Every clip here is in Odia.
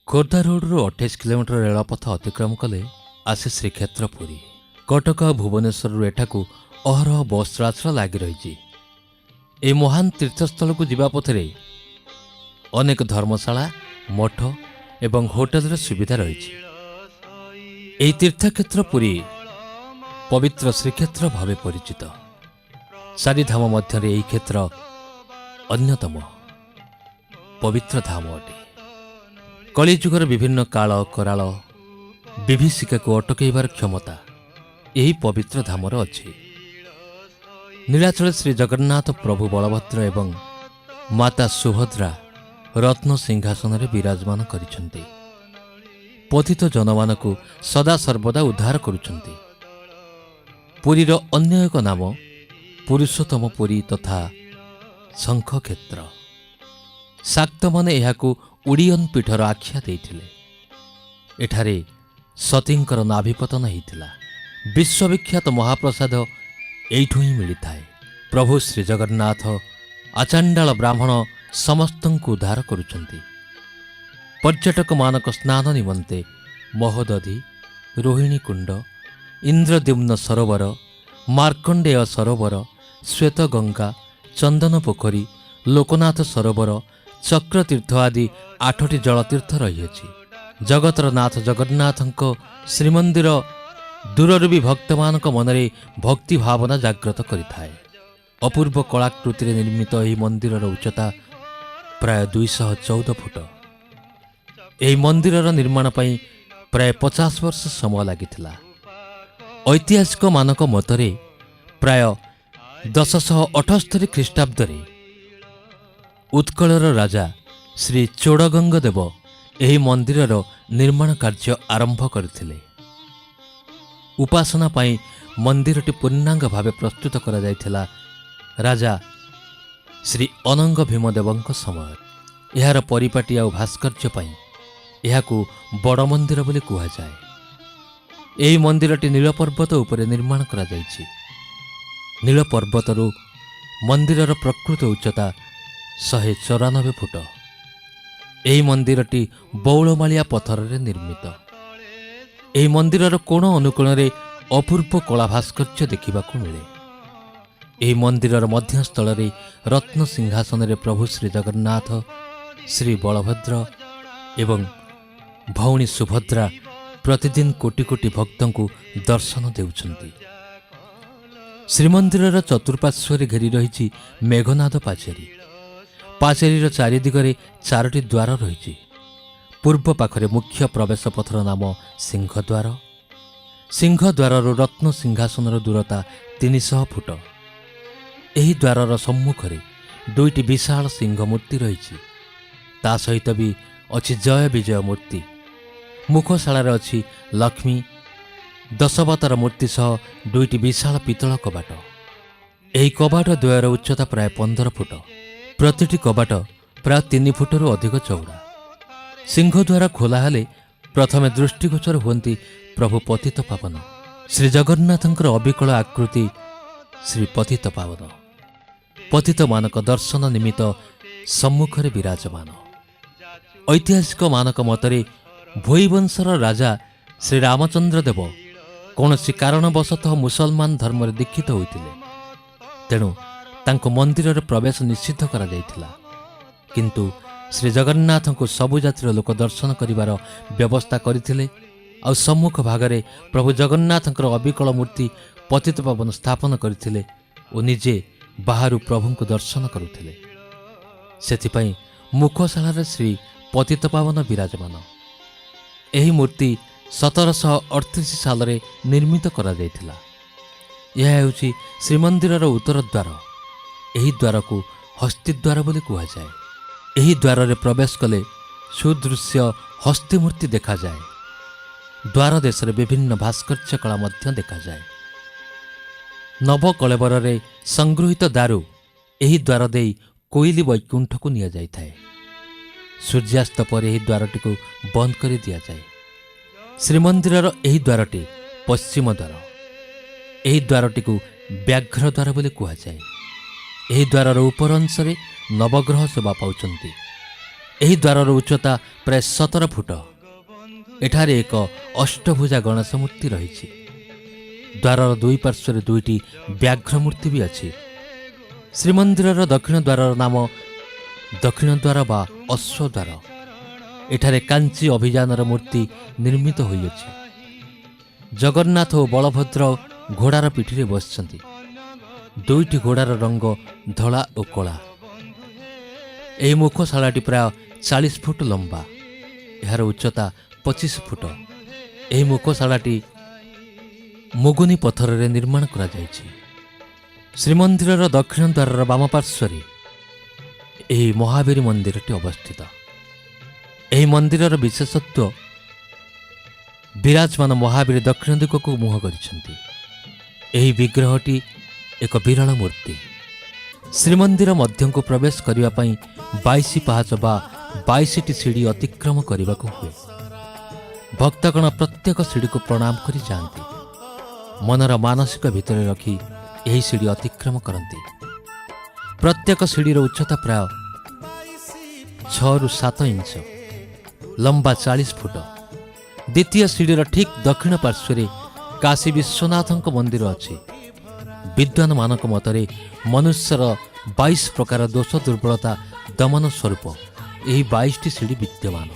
ଖୋର୍ଦ୍ଧା ରୋଡ଼ରୁ 28 କିଲୋମିଟର ରେଳପଥ ଅତିକ୍ରମ କଲେ ଆସେ ଶ୍ରୀକ୍ଷେତ୍ର ପୁରୀ। କଟକ ଆଉ ଭୁବନେଶ୍ୱରରୁ ଏଠାକୁ ଅହରହ ବସ୍ ଚଳାଚଳ ଲାଗି ରହିଛି। ଏହି ମହାନ ତୀର୍ଥସ୍ଥଳକୁ ଯିବା ପଥରେ ଅନେକ ଧର୍ମଶାଳା, ମଠ ଏବଂ ହୋଟେଲର ସୁବିଧା ରହିଛି। ଏହି ତୀର୍ଥକ୍ଷେତ୍ର ପୁରୀ ପବିତ୍ର ଶ୍ରୀକ୍ଷେତ୍ର ଭାବେ ପରିଚିତ। ଚାରିଧାମ ମଧ୍ୟରେ ଏହି କ୍ଷେତ୍ର ଅନ୍ୟତମ ପବିତ୍ର ଧାମ ଅଟେ। କଳିଯୁଗର ବିଭିନ୍ନ କାଳ କରାଳ ବିଭୀଷିକାକୁ ଅଟକାଇବାର କ୍ଷମତା ଏହି ପବିତ୍ର ଧାମର ଅଛି। ନୀଳାଚଳ ଶ୍ରୀ ଜଗନ୍ନାଥ ପ୍ରଭୁ ବଳଭଦ୍ର ଏବଂ ମାତା ସୁଭଦ୍ରା ରତ୍ନ ସିଂହାସନରେ ବିରାଜମାନ କରିଛନ୍ତି। ପତିତ ଜନମାନଙ୍କୁ ସଦାସର୍ବଦା ଉଦ୍ଧାର କରୁଛନ୍ତି। ପୁରୀର ଅନ୍ୟ ଏକ ନାମ ପୁରୁଷୋତ୍ତମ ପୁରୀ ତଥା ଶଙ୍ଖକ୍ଷେତ୍ର। ଶାକ୍ତମାନେ ଏହାକୁ ଉଡ଼ିୟନ ପୀଠର ଆଖ୍ୟା ଦେଇଥିଲେ। ଏଠାରେ ସତୀଙ୍କର ନାଭିପତନ ହେଇଥିଲା। ବିଶ୍ୱବିଖ୍ୟାତ ମହାପ୍ରସାଦ ଏଇଠୁ ହିଁ ମିଳିଥାଏ। ପ୍ରଭୁ ଶ୍ରୀଜଗନ୍ନାଥ ଆଚାଣ୍ଡାଳ ବ୍ରାହ୍ମଣ ସମସ୍ତଙ୍କୁ ଉଦ୍ଧାର କରୁଛନ୍ତି। ପର୍ଯ୍ୟଟକମାନଙ୍କ ସ୍ନାନ ନିମନ୍ତେ ମହୋଦଧି, ରୋହିଣୀ କୁଣ୍ଡ, ଇନ୍ଦ୍ରଦ୍ୟୁମ୍ନ ସରୋବର, ମାର୍କଣ୍ଡେୟ ସରୋବର, ଶ୍ୱେତଗଙ୍ଗା, ଚନ୍ଦନ ପୋଖରୀ, ଲୋକନାଥ ସରୋବର, ଚକ୍ରତୀର୍ଥ ଆଦି ଆଠଟି ଜଳତୀର୍ଥ ରହିଅଛି। ଜଗତର ନାଥ ଜଗନ୍ନାଥଙ୍କ ଶ୍ରୀମନ୍ଦିର ଦୂରରୁ ବି ଭକ୍ତମାନଙ୍କ ମନରେ ଭକ୍ତି ଭାବନା ଜାଗ୍ରତ କରିଥାଏ। ଅପୂର୍ବ କଳାକୃତିରେ ନିର୍ମିତ ଏହି ମନ୍ଦିରର ଉଚ୍ଚତା ପ୍ରାୟ 214 ଫୁଟ। ଏହି ମନ୍ଦିରର ନିର୍ମାଣ ପାଇଁ ପ୍ରାୟ 50 ବର୍ଷ ସମୟ ଲାଗିଥିଲା। ଐତିହାସିକମାନଙ୍କ ମତରେ ପ୍ରାୟ 1078 ଖ୍ରୀଷ୍ଟାବ୍ଦରେ ଉତ୍କଳର ରାଜା ଶ୍ରୀ ଚୋଡ଼ଗଙ୍ଗ ଦେବ ଏହି ମନ୍ଦିରର ନିର୍ମାଣ କାର୍ଯ୍ୟ ଆରମ୍ଭ କରିଥିଲେ। ଉପାସନା ପାଇଁ ମନ୍ଦିରଟି ପୂର୍ଣ୍ଣାଙ୍ଗ ଭାବେ ପ୍ରସ୍ତୁତ କରାଯାଇଥିଲା ରାଜା ଶ୍ରୀ ଅନଙ୍ଗ ଭୀମଦେବଙ୍କ ସମୟରେ। ଏହାର ପରିପାଟୀ ଆଉ ଭାସ୍କର୍ଯ୍ୟ ପାଇଁ ଏହାକୁ ବଡ଼ ମନ୍ଦିର ବୋଲି କୁହାଯାଏ। ଏହି ମନ୍ଦିରଟି ନୀଳପର୍ବତ ଉପରେ ନିର୍ମାଣ କରାଯାଇଛି। ନୀଳପର୍ବତରୁ ମନ୍ଦିରର ପ୍ରକୃତ ଉଚ୍ଚତା 194 ଫୁଟ। ଏହି ମନ୍ଦିରଟି ବଉଳମାଳିଆ ପଥରରେ ନିର୍ମିତ। ଏହି ମନ୍ଦିରର କୋଣ ଅନୁକୋଣରେ ଅପୂର୍ବ କଳା ଭାସ୍କର୍ଯ୍ୟ ଦେଖିବାକୁ ମିଳେ। ଏହି ମନ୍ଦିରର ମଧ୍ୟସ୍ଥଳରେ ରତ୍ନ ସିଂହାସନରେ ପ୍ରଭୁ ଶ୍ରୀ ଜଗନ୍ନାଥ, ଶ୍ରୀ ବଳଭଦ୍ର ଏବଂ ଭଉଣୀ ସୁଭଦ୍ରା ପ୍ରତିଦିନ କୋଟି କୋଟି ଭକ୍ତଙ୍କୁ ଦର୍ଶନ ଦେଉଛନ୍ତି। ଶ୍ରୀମନ୍ଦିରର ଚତୁଃପାର୍ଶ୍ୱରେ ଘେରି ରହିଛି ମେଘନାଦ ପାଚେରୀ। ପାଚେରୀର ଚାରିଦିଗରେ ଚାରୋଟି ଦ୍ୱାର ରହିଛି। ପୂର୍ବ ପାଖରେ ମୁଖ୍ୟ ପ୍ରବେଶ ପଥର ନାମ ସିଂହଦ୍ୱାର। ସିଂହଦ୍ୱାରରୁ ରତ୍ନ ସିଂହାସନର ଦୂରତା 300 ଫୁଟ। ଏହି ଦ୍ୱାରର ସମ୍ମୁଖରେ ଦୁଇଟି ବିଶାଳ ସିଂହ ମୂର୍ତ୍ତି ରହିଛି। ତା ସହିତ ବି ଅଛି ଜୟ ବିଜୟ ମୂର୍ତ୍ତି। ମୁଖଶାଳାରେ ଅଛି ଲକ୍ଷ୍ମୀ, ଦଶାବତାର ମୂର୍ତ୍ତି ସହ ଦୁଇଟି ବିଶାଳ ପିତ୍ତଳ କବାଟ। ଏହି କବାଟ ଦ୍ୱୟର ଉଚ୍ଚତା ପ୍ରାୟ 15 ଫୁଟ। ପ୍ରତିଟି କବାଟ ପ୍ରାୟ 3 ଫୁଟରୁ ଅଧିକ ଚଉଡ଼ା। ସିଂହଦ୍ୱାର ଖୋଲା ହେଲେ ପ୍ରଥମେ ଦୃଷ୍ଟିଗୋଚର ହୁଅନ୍ତି ପ୍ରଭୁ ପତିତ ପାବନ। ଶ୍ରୀ ଜଗନ୍ନାଥଙ୍କର ଅବିକଳ ଆକୃତି ଶ୍ରୀ ପତିତ ପାବନ ପତିତମାନଙ୍କ ଦର୍ଶନ ନିମିତ୍ତ ସମ୍ମୁଖରେ ବିରାଜମାନ। ଐତିହାସିକମାନଙ୍କ ମତରେ ଭୋଇବଂଶର ରାଜା ଶ୍ରୀ ରାମଚନ୍ଦ୍ର ଦେବ କୌଣସି କାରଣବଶତଃ ମୁସଲମାନ ଧର୍ମରେ ଦୀକ୍ଷିତ ହୋଇଥିଲେ। ତେଣୁ ତାଙ୍କୁ ମନ୍ଦିରରେ ପ୍ରବେଶ ନିଷିଦ୍ଧ କରାଯାଇଥିଲା। କିନ୍ତୁ ଶ୍ରୀ ଜଗନ୍ନାଥଙ୍କୁ ସବୁ ଜାତିର ଲୋକ ଦର୍ଶନ କରିବାର ବ୍ୟବସ୍ଥା କରିଥିଲେ ଆଉ ସମ୍ମୁଖ ଭାଗରେ ପ୍ରଭୁ ଜଗନ୍ନାଥଙ୍କର ଅବିକଳ ମୂର୍ତ୍ତି ପତିତ ପାବନ ସ୍ଥାପନ କରିଥିଲେ ଓ ନିଜେ ବାହାରୁ ପ୍ରଭୁଙ୍କୁ ଦର୍ଶନ କରୁଥିଲେ। ସେଥିପାଇଁ ମୁଖଶାଳାରେ ଶ୍ରୀ ପତିତ ପାବନ ବିରାଜମାନ। ଏହି ମୂର୍ତ୍ତି 1738 ସାଲରେ ନିର୍ମିତ କରାଯାଇଥିଲା। ଏହା ହେଉଛି ଶ୍ରୀମନ୍ଦିରର ଉତ୍ତର ଦ୍ୱାର। ଏହି ଦ୍ୱାରକୁ ହସ୍ତିଦ୍ୱାର ବୋଲି କୁହାଯାଏ। ଏହି ଦ୍ୱାରରେ ପ୍ରବେଶ କଲେ ସୁଦୃଶ୍ୟ ହସ୍ତିମୂର୍ତ୍ତି ଦେଖାଯାଏ। ଦ୍ୱାର ଦେଶରେ ବିଭିନ୍ନ ଭାସ୍କର୍ଯ୍ୟ କଳା ମଧ୍ୟ ଦେଖାଯାଏ। ନବକଳେବରରେ ସଂଗୃହୀତ ଦାରୁ ଏହି ଦ୍ୱାର ଦେଇ କୋଇଲି ବୈକୁଣ୍ଠକୁ ନିଆଯାଇଥାଏ। ସୂର୍ଯ୍ୟାସ୍ତ ପରେ ଏହି ଦ୍ୱାରଟିକୁ ବନ୍ଦ କରି ଦିଆଯାଏ। ଶ୍ରୀମନ୍ଦିରର ଏହି ଦ୍ୱାରଟି ପଶ୍ଚିମ ଦ୍ୱାର। ଏହି ଦ୍ୱାରଟିକୁ ବ୍ୟାଘ୍ର ଦ୍ୱାର ବୋଲି କୁହାଯାଏ। ଏହି ଦ୍ୱାରର ଉପର ଅଂଶରେ ନବଗ୍ରହ ଶୋଭା ପାଉଛନ୍ତି। ଏହି ଦ୍ୱାରର ଉଚ୍ଚତା ପ୍ରାୟ 17 ଫୁଟ। ଏଠାରେ ଏକ ଅଷ୍ଟଭୁଜା ଗଣେଶ ମୂର୍ତ୍ତି ରହିଛି। ଦ୍ୱାରର ଦୁଇ ପାର୍ଶ୍ୱରେ ଦୁଇଟି ବ୍ୟାଘ୍ର ମୂର୍ତ୍ତି ବି ଅଛି। ଶ୍ରୀମନ୍ଦିରର ଦକ୍ଷିଣ ଦ୍ୱାରର ନାମ ଦକ୍ଷିଣ ଦ୍ୱାର ବା ଅଶ୍ୱଦ୍ୱାର। ଏଠାରେ କାଞ୍ଚି ଅଭିଯାନର ମୂର୍ତ୍ତି ନିର୍ମିତ ହୋଇଅଛି। ଜଗନ୍ନାଥ ଓ ବଳଭଦ୍ର ଘୋଡ଼ାର ପିଠିରେ ବସିଛନ୍ତି। ଦୁଇଟି ଘୋଡ଼ାର ରଙ୍ଗ ଧଳା ଓ କଳା। ଏହି ମୁଖଶାଳାଟି ପ୍ରାୟ 40 ଫୁଟ ଲମ୍ବା। ଏହାର ଉଚ୍ଚତା 25 ଫୁଟ। ଏହି ମୁଖଶାଳାଟି ମୁଗୁନି ପଥରରେ ନିର୍ମାଣ କରାଯାଇଛି। ଶ୍ରୀମନ୍ଦିରର ଦକ୍ଷିଣ ଦ୍ୱାରର ବାମ ପାର୍ଶ୍ୱରେ ଏହି ମହାବୀର ମନ୍ଦିରଟି ଅବସ୍ଥିତ। ଏହି ମନ୍ଦିରର ବିଶେଷତ୍ୱ, ବିରାଜମାନ ମହାବୀର ଦକ୍ଷିଣ ଦିଗକୁ ମୁହଁ କରିଛନ୍ତି। ଏହି ବିଗ୍ରହଟି ଏକ ବିରଳ ମୂର୍ତ୍ତି। ଶ୍ରୀମନ୍ଦିର ମଧ୍ୟକୁ ପ୍ରବେଶ କରିବା ପାଇଁ 22 ପାହାଚ ବା 22ଟି ସିଢ଼ି ଅତିକ୍ରମ କରିବାକୁ ହୁଏ। ଭକ୍ତଗଣ ପ୍ରତ୍ୟେକ ସିଢ଼ିକୁ ପ୍ରଣାମ କରି ଯାଆନ୍ତି। ମନର ମାନସିକ ଭିତରେ ରଖି ଏହି ସିଢ଼ି ଅତିକ୍ରମ କରନ୍ତି। ପ୍ରତ୍ୟେକ ସିଢ଼ିର ଉଚ୍ଚତା ପ୍ରାୟ 6ରୁ 7 ଇଞ୍ଚ, ଲମ୍ବା 40 ଫୁଟ। ଦ୍ୱିତୀୟ ସିଢ଼ିର ଠିକ୍ ଦକ୍ଷିଣ ପାର୍ଶ୍ୱରେ କାଶୀ ବିଶ୍ୱନାଥଙ୍କ ମନ୍ଦିର ଅଛି। ବିଦ୍ୱାନମାନଙ୍କ ମତରେ ମନୁଷ୍ୟର 22 ପ୍ରକାର ଦୋଷ ଦୁର୍ବଳତା ଦମନ ସ୍ୱରୂପ ଏହି 22ଟି ସିଢ଼ି ବିଦ୍ୟମାନ।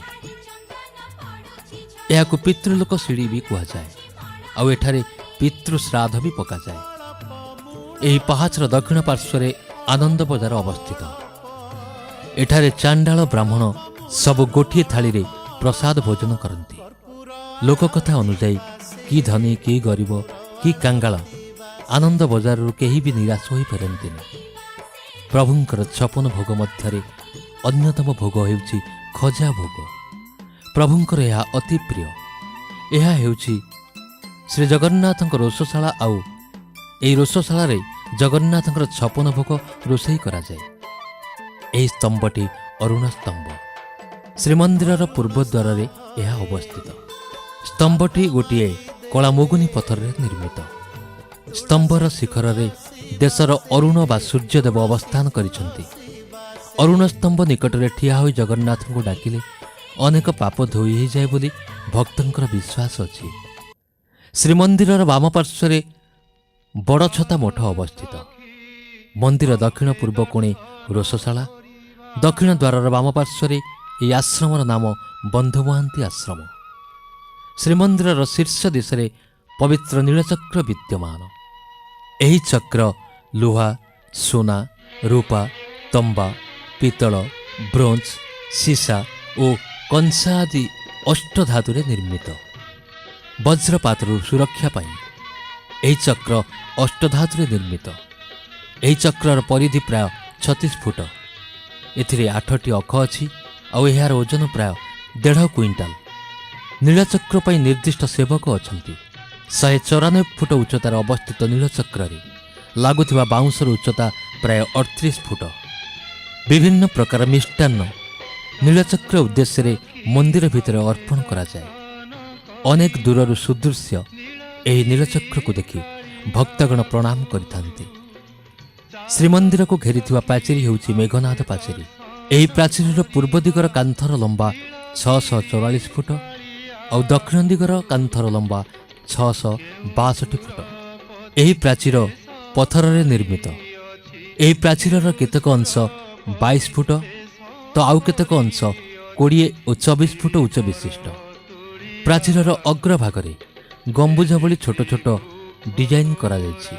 ଏହାକୁ ପିତୃଲୋକ ସିଢ଼ି ବି କୁହାଯାଏ ଆଉ ଏଠାରେ ପିତୃଶ୍ରାଦ୍ଧ ବି ପକାଯାଏ। ଏହି ପାହାଚର ଦକ୍ଷିଣ ପାର୍ଶ୍ୱରେ ଆନନ୍ଦ ବଜାର ଅବସ୍ଥିତ। ଏଠାରେ ଚାଣ୍ଡାଳ ବ୍ରାହ୍ମଣ ସବୁ ଗୋଟିଏ ଥାଳିରେ ପ୍ରସାଦ ଭୋଜନ କରନ୍ତି। ଲୋକକଥା ଅନୁଯାୟୀ, କି ଧନୀ, କି ଗରିବ, କି କାଙ୍ଗାଳ, ଆନନ୍ଦ ବଜାରରୁ କେହି ବି ନିରାଶ ହୋଇପାରନ୍ତିନି। ପ୍ରଭୁଙ୍କର 56 ଭୋଗ ମଧ୍ୟରେ ଅନ୍ୟତମ ଭୋଗ ହେଉଛି ଖଜା ଭୋଗ। ପ୍ରଭୁଙ୍କର ଏହା ଅତି ପ୍ରିୟ। ଏହା ହେଉଛି ଶ୍ରୀ ଜଗନ୍ନାଥଙ୍କ ରୋଷଶାଳା ଆଉ ଏହି ରୋଷଶାଳାରେ ଜଗନ୍ନାଥଙ୍କର 56 ଭୋଗ ରୋଷେଇ କରାଯାଏ। ଏହି ସ୍ତମ୍ଭଟି ଅରୁଣ ସ୍ତମ୍ଭ। ଶ୍ରୀମନ୍ଦିରର ପୂର୍ବ ଦ୍ୱାରରେ ଏହା ଅବସ୍ଥିତ। ସ୍ତମ୍ଭଟି ଗୋଟିଏ କଳା ମୁଗୁନି ପଥରରେ ନିର୍ମିତ। ସ୍ତମ୍ଭର ଶିଖରରେ ଦେଶର ଅରୁଣ ବା ସୂର୍ଯ୍ୟଦେବ ଅବସ୍ଥାନ କରିଛନ୍ତି। ଅରୁଣ ସ୍ତମ୍ଭ ନିକଟରେ ଠିଆ ହୋଇ ଜଗନ୍ନାଥଙ୍କୁ ଡାକିଲେ ଅନେକ ପାପ ଧୋଇ ହୋଇଯାଏ ବୋଲି ଭକ୍ତଙ୍କର ବିଶ୍ୱାସ ଅଛି। ଶ୍ରୀମନ୍ଦିରର ବାମ ପାର୍ଶ୍ୱରେ ବଡ଼ଛତା ମଠ ଅବସ୍ଥିତ। ମନ୍ଦିର ଦକ୍ଷିଣ ପୂର୍ବ କୋଣେ ରୋଷଶାଳା। ଦକ୍ଷିଣ ଦ୍ୱାରର ବାମ ପାର୍ଶ୍ୱରେ ଏହି ଆଶ୍ରମର ନାମ ବନ୍ଧୁ ମହାନ୍ତି ଆଶ୍ରମ। ଶ୍ରୀମନ୍ଦିରର ଶୀର୍ଷ ଦିଶରେ ପବିତ୍ର ନୀଳଚକ୍ର ବିଦ୍ୟମାନ। ଏହି ଚକ୍ର ଲୁହା, ସୁନା, ରୂପା, ତମ୍ବା, ପିତ୍ତଳ, ବ୍ରୋଞ୍ଜ, ସୀସା ଓ କଂସା ଆଦି ଅଷ୍ଟଧାତୁରେ ନିର୍ମିତ। ବଜ୍ରପାତରୁ ସୁରକ୍ଷା ପାଇଁ ଏହି ଚକ୍ର ଅଷ୍ଟଧାତୁରେ ନିର୍ମିତ। ଏହି ଚକ୍ରର ପରିଧି ପ୍ରାୟ 36 ଫୁଟ। ଏଥିରେ ଆଠଟି ଅଖ ଅଛି ଆଉ ଏହାର ଓଜନ ପ୍ରାୟ 1.5 କୁଇଣ୍ଟାଲ। ନୀଳଚକ୍ର ପାଇଁ ନିର୍ଦ୍ଦିଷ୍ଟ ସେବକ ଅଛନ୍ତି। 194 ଫୁଟ ଉଚ୍ଚତାରେ ଅବସ୍ଥିତ ନୀଳଚକ୍ରରେ ଲାଗୁଥିବା ବାଉଁଶର ଉଚ୍ଚତା ପ୍ରାୟ 38 ଫୁଟ। ବିଭିନ୍ନ ପ୍ରକାର ମିଷ୍ଟାନ୍ନ ନୀଳଚକ୍ର ଉଦ୍ଦେଶ୍ୟରେ ମନ୍ଦିର ଭିତରେ ଅର୍ପଣ କରାଯାଏ। ଅନେକ ଦୂରରୁ ସୁଦୃଶ୍ୟ ଏହି ନୀଳଚକ୍ରକୁ ଦେଖି ଭକ୍ତଗଣ ପ୍ରଣାମ କରିଥାନ୍ତି। ଶ୍ରୀମନ୍ଦିରକୁ ଘେରିଥିବା ପାଚେରୀ ହେଉଛି ମେଘନାଦ ପାଚେରୀ। ଏହି ପ୍ରାଚୀରର ପୂର୍ବ ଦିଗର କାନ୍ଥର ଲମ୍ବା 644 ଫୁଟ ଆଉ ଦକ୍ଷିଣ ଦିଗର କାନ୍ଥର ଲମ୍ବା 662 ଫୁଟ। ଏହି ପ୍ରାଚୀର ପଥରରେ ନିର୍ମିତ। ଏହି ପ୍ରାଚୀରର କେତେକ ଅଂଶ 22 ଫୁଟ ତ ଆଉ କେତେକ ଅଂଶ 20 ଓ 24 ଫୁଟ ଉଚ୍ଚ ବିଶିଷ୍ଟ। ପ୍ରାଚୀରର ଅଗ୍ରଭାଗରେ ଗମ୍ବୁଜ ଭଳି ଛୋଟ ଛୋଟ ଡିଜାଇନ୍ କରାଯାଇଛି।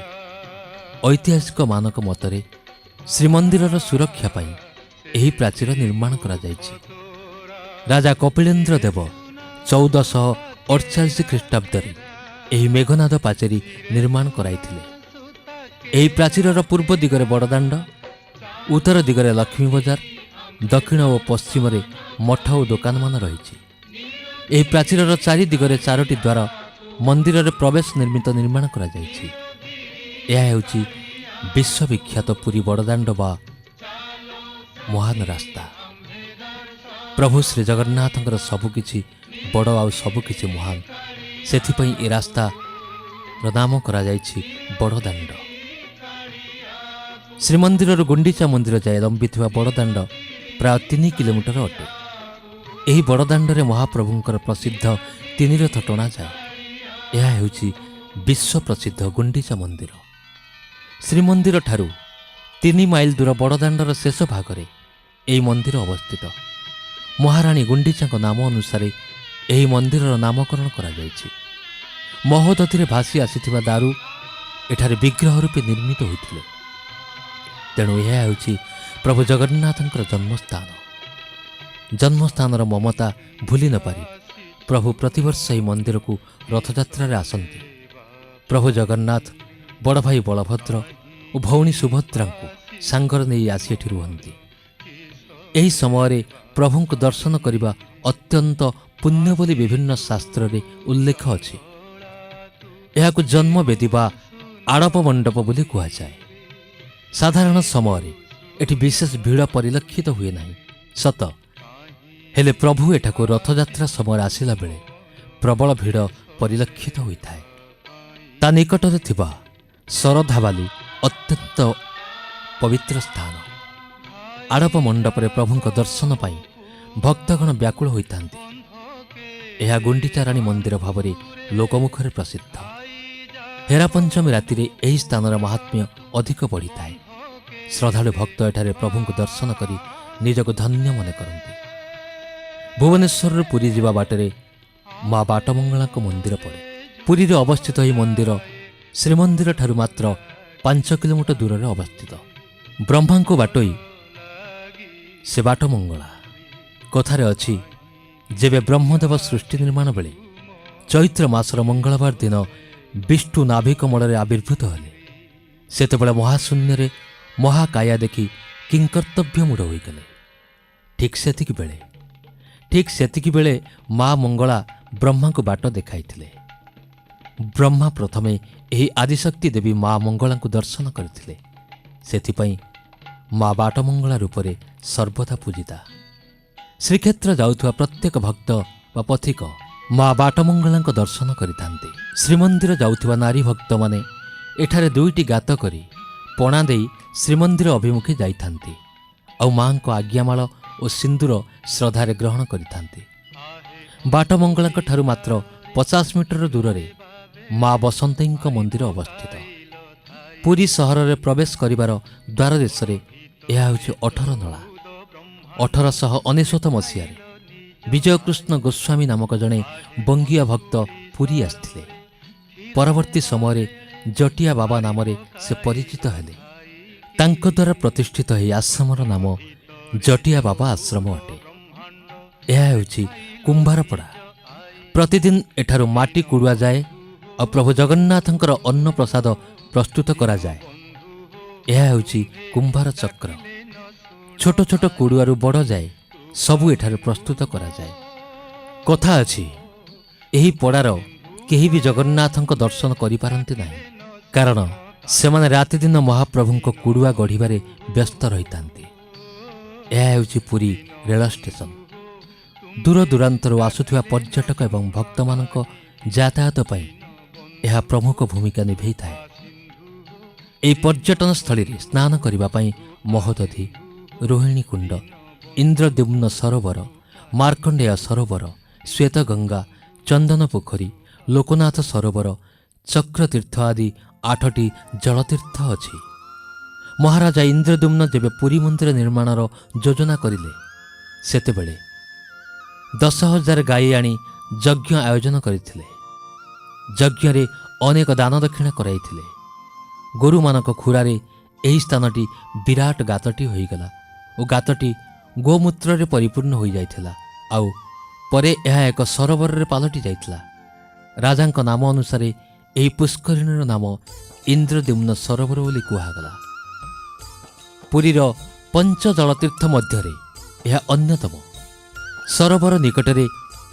ଐତିହାସିକମାନଙ୍କ ମତରେ ଶ୍ରୀମନ୍ଦିରର ସୁରକ୍ଷା ପାଇଁ ଏହି ପ୍ରାଚୀର ନିର୍ମାଣ କରାଯାଇଛି। ରାଜା କପିଳେନ୍ଦ୍ର ଦେବ 1448 ଖ୍ରୀଷ୍ଟାବ୍ଦରେ ଏହି ମେଘନାଦ ପାଚେରୀ ନିର୍ମାଣ କରାଇଥିଲେ। ଏହି ପ୍ରାଚୀରର ପୂର୍ବ ଦିଗରେ ବଡ଼ଦାଣ୍ଡ, ଉତ୍ତର ଦିଗରେ ଲକ୍ଷ୍ମୀ ବଜାର, ଦକ୍ଷିଣ ଓ ପଶ୍ଚିମରେ ମଠ ଓ ଦୋକାନମାନ ରହିଛି। ଏହି ପ୍ରାଚୀରର ଚାରି ଦିଗରେ ଚାରୋଟି ଦ୍ୱାର ମନ୍ଦିରରେ ପ୍ରବେଶ ନିର୍ମିତ ନିର୍ମାଣ କରାଯାଇଛି। ଏହା ହେଉଛି ବିଶ୍ୱବିଖ୍ୟାତ ପୁରୀ ବଡ଼ଦାଣ୍ଡ ବା ମହାନ ରାସ୍ତା। ପ୍ରଭୁ ଶ୍ରୀ ଜଗନ୍ନାଥଙ୍କର ସବୁକିଛି ବଡ଼ ଆଉ ସବୁକିଛି ମହାନ। ସେଥିପାଇଁ ଏ ରାସ୍ତାର ନାମ କରାଯାଇଛି ବଡ଼ଦାଣ୍ଡ। ଶ୍ରୀମନ୍ଦିରରୁ ଗୁଣ୍ଡିଚା ମନ୍ଦିର ଯାଏ ଲମ୍ବିଥିବା ବଡ଼ଦାଣ୍ଡ ପ୍ରାୟ 3 କିଲୋମିଟର ଅଟେ। ଏହି ବଡ଼ଦାଣ୍ଡରେ ମହାପ୍ରଭୁଙ୍କର ପ୍ରସିଦ୍ଧ ତିନି ରଥ ଟଣାଯାଏ। ଏହା ହେଉଛି ବିଶ୍ୱ ପ୍ରସିଦ୍ଧ ଗୁଣ୍ଡିଚା ମନ୍ଦିର। ଶ୍ରୀମନ୍ଦିରଠାରୁ 3 ମାଇଲ ଦୂର ବଡ଼ଦାଣ୍ଡର ଶେଷ ଭାଗରେ ଏହି ମନ୍ଦିର ଅବସ୍ଥିତ। ମହାରାଣୀ ଗୁଣ୍ଡିଚାଙ୍କ ନାମ ଅନୁସାରେ ଏହି ମନ୍ଦିରର ନାମକରଣ କରାଯାଇଛି। ମହୋଦଧିରେ ଭାସି ଆସିଥିବା ଦାରୁ ଏଠାରେ ବିଗ୍ରହ ରୂପେ ନିର୍ମିତ ହୋଇଥିଲେ। ତେଣୁ ଏହା ହେଉଛି ପ୍ରଭୁ ଜଗନ୍ନାଥଙ୍କର ଜନ୍ମସ୍ଥାନ। ଜନ୍ମସ୍ଥାନର ମମତା ଭୁଲି ନପାରି ପ୍ରଭୁ ପ୍ରତିବର୍ଷ ଏହି ମନ୍ଦିରକୁ ରଥଯାତ୍ରାରେ ଆସନ୍ତି। ପ୍ରଭୁ ଜଗନ୍ନାଥ ବଡ଼ ଭାଇ ବଳଭଦ୍ର ଓ ଭଉଣୀ ସୁଭଦ୍ରାଙ୍କୁ ସାଙ୍ଗରେ ନେଇ ଆସି ଏଠି ରୁହନ୍ତି। ଏହି ସମୟରେ ପ୍ରଭୁଙ୍କୁ ଦର୍ଶନ କରିବା ଅତ୍ୟନ୍ତ ପୁଣ୍ୟ ବୋଲି ବିଭିନ୍ନ ଶାସ୍ତ୍ରରେ ଉଲ୍ଲେଖ ଅଛି। ଏହାକୁ ଜନ୍ମବେଦୀ ବା ଆଡ଼ପ ମଣ୍ଡପ ବୋଲି କୁହାଯାଏ। ସାଧାରଣ ସମୟରେ ଏଠି ବିଶେଷ ଭିଡ଼ ପରିଲକ୍ଷିତ ହୁଏ ନାହିଁ ସତ, ହେଲେ ପ୍ରଭୁ ଏଠାକୁ ରଥଯାତ୍ରା ସମୟରେ ଆସିଲା ବେଳେ ପ୍ରବଳ ଭିଡ଼ ପରିଲକ୍ଷିତ ହୋଇଥାଏ। ତା ନିକଟରେ ଥିବା ଶରଧାବାଲି ଅତ୍ୟନ୍ତ ପବିତ୍ର ସ୍ଥାନ। ଆଡ଼ପ ମଣ୍ଡପରେ ପ୍ରଭୁଙ୍କ ଦର୍ଶନ ପାଇଁ ଭକ୍ତଗଣ ବ୍ୟାକୁଳ ହୋଇଥାନ୍ତି। ଏହା ଗୁଣ୍ଡିଚାରାଣୀ ମନ୍ଦିର ଭାବରେ ଲୋକମୁଖରେ ପ୍ରସିଦ୍ଧ। ହେରାପଞ୍ଚମୀ ରାତିରେ ଏହି ସ୍ଥାନର ମାହାତ୍ମ୍ୟ ଅଧିକ ବଢ଼ିଥାଏ। ଶ୍ରଦ୍ଧାଳୁ ଭକ୍ତ ଏଠାରେ ପ୍ରଭୁଙ୍କୁ ଦର୍ଶନ କରି ନିଜକୁ ଧନ୍ୟ ମନେ କରନ୍ତି। ଭୁବନେଶ୍ୱରରୁ ପୁରୀ ଯିବା ବାଟରେ ମା ବାଟମଙ୍ଗଳାଙ୍କ ମନ୍ଦିର ପଡ଼େ। ପୁରୀରେ ଅବସ୍ଥିତ ଏହି ମନ୍ଦିର ଶ୍ରୀମନ୍ଦିରଠାରୁ ମାତ୍ର 5 କିଲୋମିଟର ଦୂରରେ ଅବସ୍ଥିତ। ବ୍ରହ୍ମାଙ୍କୁ ବାଟୋଇ ସେ ବାଟମଙ୍ଗଳା। କଥାରେ ଅଛି, ଯେବେ ବ୍ରହ୍ମଦେବ ସୃଷ୍ଟି ନିର୍ମାଣ ବେଳେ ଚୈତ୍ର ମାସର ମଙ୍ଗଳବାର ଦିନ ବିଷ୍ଣୁ ନାଭିକମଳରେ ଆବିର୍ଭୂତ ହେଲେ, ସେତେବେଳେ ମହାଶୂନ୍ୟରେ ମହାକାୟା ଦେଖି କିଙ୍କର୍ତ୍ତବ୍ୟମୂଢ଼ ହୋଇଗଲେ। ଠିକ୍ ସେତିକି ବେଳେ ମା ମଙ୍ଗଳା ବ୍ରହ୍ମାଙ୍କୁ ବାଟ ଦେଖାଇଥିଲେ। ବ୍ରହ୍ମା ପ୍ରଥମେ ଏହି ଆଦିଶକ୍ତି ଦେବୀ ମା ମଙ୍ଗଳାଙ୍କୁ ଦର୍ଶନ କରିଥିଲେ। ସେଥିପାଇଁ ମା ବାଟମଙ୍ଗଳା ରୂପରେ ସର୍ବଦା ପୂଜିତା। ଶ୍ରୀକ୍ଷେତ୍ର ଯାଉଥିବା ପ୍ରତ୍ୟେକ ଭକ୍ତ ବା ପଥିକ ମା ବାଟମଙ୍ଗଳାଙ୍କ ଦର୍ଶନ କରିଥାନ୍ତି। ଶ୍ରୀମନ୍ଦିର ଯାଉଥିବା ନାରୀ ଭକ୍ତମାନେ ଏଠାରେ ଦୁଇଟି ଗାତ କରି ପଣା ଦେଇ ଶ୍ରୀମନ୍ଦିର ଅଭିମୁଖେ ଯାଇଥାନ୍ତି ଆଉ ମାଙ୍କ ଆଜ୍ଞାମାଳ ଓ ସିନ୍ଦୁର ଶ୍ରଦ୍ଧାରେ ଗ୍ରହଣ କରିଥାନ୍ତି। ବାଟମଙ୍ଗଳାଙ୍କ ଠାରୁ ମାତ୍ର 50 ମିଟର ଦୂରରେ ମା ବସନ୍ତୀଙ୍କ ମନ୍ଦିର ଅବସ୍ଥିତ। ପୁରୀ ସହରରେ ପ୍ରବେଶ କରିବାର ଦ୍ୱାରଦେଶରେ ଏହା ହେଉଛି ଅଠର ନଳା। 1899 ମସିହାରେ ବିଜୟକୃଷ୍ଣ ଗୋସ୍ୱାମୀ ନାମକ ଜଣେ ବଙ୍ଗୀୟ ଭକ୍ତ ପୁରୀ ଆସିଥିଲେ। ପରବର୍ତ୍ତୀ ସମୟରେ ଜଟିଆ ବାବା ନାମରେ ସେ ପରିଚିତ ହେଲେ। ତାଙ୍କ ଦ୍ୱାରା ପ୍ରତିଷ୍ଠିତ ଏହି ଆଶ୍ରମର ନାମ ଜଟିଆ ବାବା ଆଶ୍ରମ ଅଟେ। ଏହା ହେଉଛି କୁମ୍ଭାରପଡ଼ା। ପ୍ରତିଦିନ ଏଠାରୁ ମାଟି କୁଡ଼ୁଆ ଯାଏ ଆଉ ପ୍ରଭୁ ଜଗନ୍ନାଥଙ୍କର ଅନ୍ନପ୍ରସାଦ ପ୍ରସ୍ତୁତ କରାଯାଏ। ଏହା ହେଉଛି କୁମ୍ଭାର ଚକ୍ର। ଛୋଟ ଛୋଟ କୁଡ଼ୁଆରୁ ବଡ଼ ଯାଏ ସବୁ ଏଠାରେ ପ୍ରସ୍ତୁତ କରାଯାଏ। କଥା ଅଛି, ଏହି ପଡ଼ାର କେହି ବି ଜଗନ୍ନାଥଙ୍କ ଦର୍ଶନ କରିପାରନ୍ତି ନାହିଁ, କାରଣ ସେମାନେ ରାତିଦିନ ମହାପ୍ରଭୁଙ୍କ କୁଡ଼ୁଆ ଗଢ଼ିବାରେ ବ୍ୟସ୍ତ ରହିଥାନ୍ତି। ଏହା ହେଉଛି ପୁରୀ ରେଳ ଷ୍ଟେସନ। ଦୂର ଦୂରାନ୍ତରୁ ଆସୁଥିବା ପର୍ଯ୍ୟଟକ ଏବଂ ଭକ୍ତମାନଙ୍କ ଯାତାୟାତ ପାଇଁ ଏହା ପ୍ରମୁଖ ଭୂମିକା ନିଭେଇଥାଏ। ଏହି ପର୍ଯ୍ୟଟନସ୍ଥଳୀରେ ସ୍ନାନ କରିବା ପାଇଁ ମହୋଦଧି, ରୋହିଣୀ କୁଣ୍ଡ, ଇନ୍ଦ୍ରଦ୍ୟୁମ୍ନ ସରୋବର, ମାର୍କଣ୍ଡେୟ ସରୋବର, ଶ୍ୱେତଗଙ୍ଗା, ଚନ୍ଦନ ପୋଖରୀ, ଲୋକନାଥ ସରୋବର, ଚକ୍ରତୀର୍ଥ ଆଦି ଆଠଟି ଜଳତୀର୍ଥ ଅଛି। ମହାରାଜା ଇନ୍ଦ୍ରଦ୍ୟୁମ୍ନ ଯେବେ ପୁରୀ ମନ୍ଦିର ନିର୍ମାଣର ଯୋଜନା କରିଲେ, ସେତେବେଳେ 10,000 ଗାଈ ଆଣି ଯଜ୍ଞ ଆୟୋଜନ କରିଥିଲେ। ଯଜ୍ଞରେ ଅନେକ ଦାନ ଦକ୍ଷିଣା କରାଇଥିଲେ। ଗୋରୁମାନଙ୍କ ଖୁରାରେ ଏହି ସ୍ଥାନଟି ବିରାଟ ଗାତଟି ହୋଇଗଲା ଓ ଗାତଟି ଗୋମୂତ୍ରରେ ପରିପୂର୍ଣ୍ଣ ହୋଇଯାଇଥିଲା ଆଉ ପରେ ଏହା ଏକ ସରୋବରରେ ପାଲଟି ଯାଇଥିଲା। ରାଜାଙ୍କ ନାମ ଅନୁସାରେ ଏହି ପୁଷ୍କରିଣୀର ନାମ ଇନ୍ଦ୍ରଦ୍ୟୁମ୍ନ ସରୋବର ବୋଲି କୁହାଗଲା। ପୁରୀର ପଞ୍ଚଜଳତୀର୍ଥ ମଧ୍ୟରେ ଏହା ଅନ୍ୟତମ। ସରୋବର ନିକଟରେ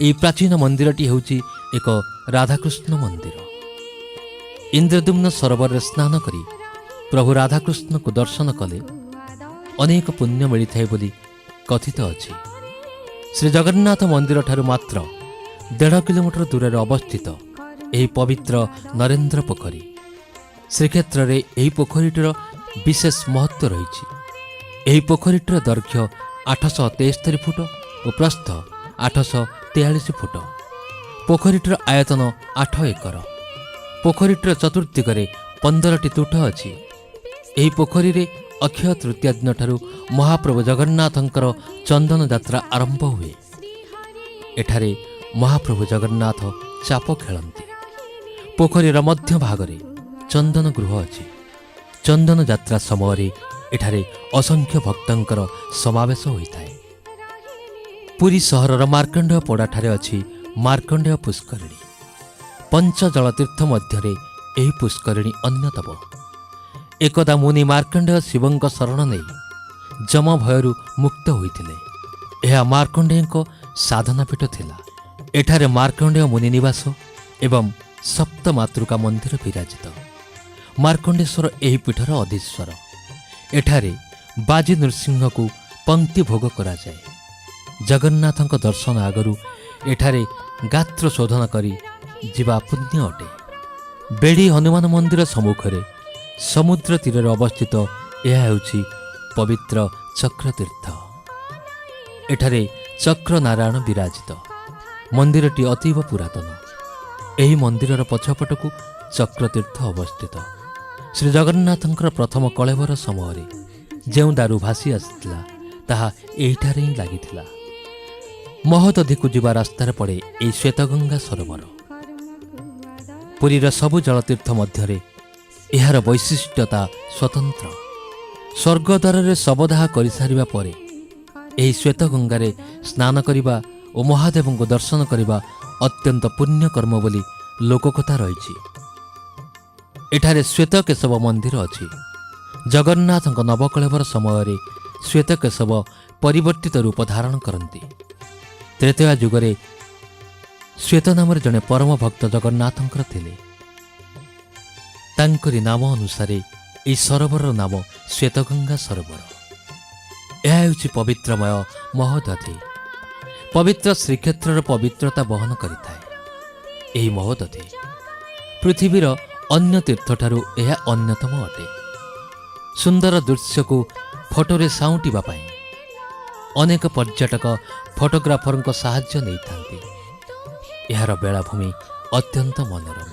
ଏହି ପ୍ରାଚୀନ ମନ୍ଦିରଟି ହେଉଛି ଏକ ରାଧାକୃଷ୍ଣ ମନ୍ଦିର। ଇନ୍ଦ୍ରଦ୍ୟୁମ୍ନ ସରୋବରରେ ସ୍ନାନ କରି ପ୍ରଭୁ ରାଧାକୃଷ୍ଣଙ୍କୁ ଦର୍ଶନ କଲେ ଅନେକ ପୁଣ୍ୟ ମିଳିଥାଏ ବୋଲି କଥିତ ଅଛି। ଶ୍ରୀ ଜଗନ୍ନାଥ ମନ୍ଦିରଠାରୁ ମାତ୍ର 1.5 କିଲୋମିଟର ଦୂରରେ ଅବସ୍ଥିତ ଏହି ପବିତ୍ର ନରେନ୍ଦ୍ର ପୋଖରୀ। ଶ୍ରୀକ୍ଷେତ୍ରରେ ଏହି ପୋଖରୀଟିର ବିଶେଷ ମହତ୍ତ୍ୱ ରହିଛି। ଏହି ପୋଖରୀଟିର ଦୈର୍ଘ୍ୟ 873 ଫୁଟ ଓ ପ୍ରସ୍ଥ 843 ଫୁଟ। ପୋଖରୀଟିର ଆୟତନ 8 ଏକର। ପୋଖରୀଟିର ଚତୁର୍ଦ୍ଦିଗରେ 15ଟି ତୁଠ ଅଛି। ଏହି ପୋଖରୀରେ ଅକ୍ଷୟ ତୃତୀୟା ଦିନଠାରୁ ମହାପ୍ରଭୁ ଜଗନ୍ନାଥଙ୍କର ଚନ୍ଦନ ଯାତ୍ରା ଆରମ୍ଭ ହୁଏ। ଏଠାରେ ମହାପ୍ରଭୁ ଜଗନ୍ନାଥ ଚାପ ଖେଳନ୍ତି। ପୋଖରୀର ମଧ୍ୟ ଭାଗରେ ଚନ୍ଦନ ଗୃହ ଅଛି। ଚନ୍ଦନ ଯାତ୍ରା ସମୟରେ ଏଠାରେ ଅସଂଖ୍ୟ ଭକ୍ତଙ୍କର ସମାବେଶ ହୋଇଥାଏ। ପୁରୀ ସହରର ମାର୍କଣ୍ଡେୟ ପଡ଼ାଠାରେ ଅଛି ମାର୍କଣ୍ଡେୟ ପୁଷ୍କରିଣୀ। ପଞ୍ଚଜଳ ତୀର୍ଥ ମଧ୍ୟରେ ଏହି ପୁଷ୍କରିଣୀ ଅନ୍ୟତମ। ଏକଦା ମୁନି ମାର୍କଣ୍ଡେୟ ଶିବଙ୍କ ଶରଣ ନେଇ ଯମ ଭୟରୁ ମୁକ୍ତ ହୋଇଥିଲେ। ଏହା ମାର୍କଣ୍ଡେୟଙ୍କ ସାଧନାପୀଠ ଥିଲା। ଏଠାରେ ମାର୍କଣ୍ଡେୟ ମୁନି ନିବାସ ଏବଂ ସପ୍ତମାତୃକା ମନ୍ଦିର ବିରାଜିତ। ମାର୍କଣ୍ଡେଶ୍ୱର ଏହି ପୀଠର ଅଧୀଶ୍ୱର। ଏଠାରେ ବାଜି ନୃସିଂହକୁ ପଙ୍କ୍ତି ଭୋଗ କରାଯାଏ। ଜଗନ୍ନାଥଙ୍କ ଦର୍ଶନ ଆଗରୁ ଏଠାରେ ଗାତ୍ର ଶୋଧନ କରି ଯିବା ପୁଣ୍ୟ ଅଟେ। ବେଢ଼ି ହନୁମାନ ମନ୍ଦିର ସମ୍ମୁଖରେ ସମୁଦ୍ର ତୀରରେ ଅବସ୍ଥିତ ଏହା ହେଉଛି ପବିତ୍ର ଚକ୍ରତୀର୍ଥ। ଏଠାରେ ଚକ୍ର ନାରାୟଣ ବିରାଜିତ। ମନ୍ଦିରଟି ଅତୀବ ପୁରାତନ। ଏହି ମନ୍ଦିରର ପଛପଟକୁ ଚକ୍ରତୀର୍ଥ ଅବସ୍ଥିତ। ଶ୍ରୀ ଜଗନ୍ନାଥଙ୍କର ପ୍ରଥମ କଳେବର ସମୟରେ ଯେଉଁ ଦାରୁ ଭାସି ଆସିଥିଲା, ତାହା ଏହିଠାରେ ହିଁ ଲାଗିଥିଲା। ମହୋଦଧିକୁ ଯିବା ରାସ୍ତାରେ ପଡ଼େ ଏହି ଶ୍ୱେତଗଙ୍ଗା ସରୋବର। ପୁରୀର ସବୁ ଜଳତୀର୍ଥ ମଧ୍ୟରେ ଏହାର ବୈଶିଷ୍ଟ୍ୟତା ସ୍ୱତନ୍ତ୍ର। ସ୍ୱର୍ଗଦ୍ୱାରରେ ଶବଦାହ କରିସାରିବା ପରେ ଏହି ଶ୍ୱେତଗଙ୍ଗାରେ ସ୍ନାନ କରିବା ଓ ମହାଦେବଙ୍କୁ ଦର୍ଶନ କରିବା ଅତ୍ୟନ୍ତ ପୁଣ୍ୟକର୍ମ ବୋଲି ଲୋକକଥା ରହିଛି। ଏଠାରେ ଶ୍ୱେତକେଶବ ମନ୍ଦିର ଅଛି। ଜଗନ୍ନାଥଙ୍କ ନବକଳେବର ସମୟରେ ଶ୍ୱେତକେଶବ ପରିବର୍ତ୍ତିତ ରୂପ ଧାରଣ କରନ୍ତି। ତ୍ରେତୟା ଯୁଗରେ ଶ୍ୱେତ ନାମରେ ଜଣେ ପରମ ଭକ୍ତ ଜଗନ୍ନାଥଙ୍କର ଥିଲେ। ତାଙ୍କରି ନାମ ଅନୁସାରେ ଏହି ସରୋବରର ନାମ ଶ୍ୱେତଗଙ୍ଗା ସରୋବର। ଏହା ହେଉଛି ପବିତ୍ରମୟ ମହୋଦଧି। ପବିତ୍ର ଶ୍ରୀକ୍ଷେତ୍ରର ପବିତ୍ରତା ବହନ କରିଥାଏ ଏହି ମହୋଦଧି। ପୃଥିବୀର ଅନ୍ୟ ତୀର୍ଥଠାରୁ ଏହା ଅନ୍ୟତମ ଅଟେ। ସୁନ୍ଦର ଦୃଶ୍ୟକୁ ଫଟୋରେ ସାଉଁଟିବା ପାଇଁ ଅନେକ ପର୍ଯ୍ୟଟକ ଫଟୋଗ୍ରାଫରଙ୍କ ସାହାଯ୍ୟ ନେଇଥାନ୍ତି। ଏହାର ବେଳାଭୂମି ଅତ୍ୟନ୍ତ ମନୋରମ।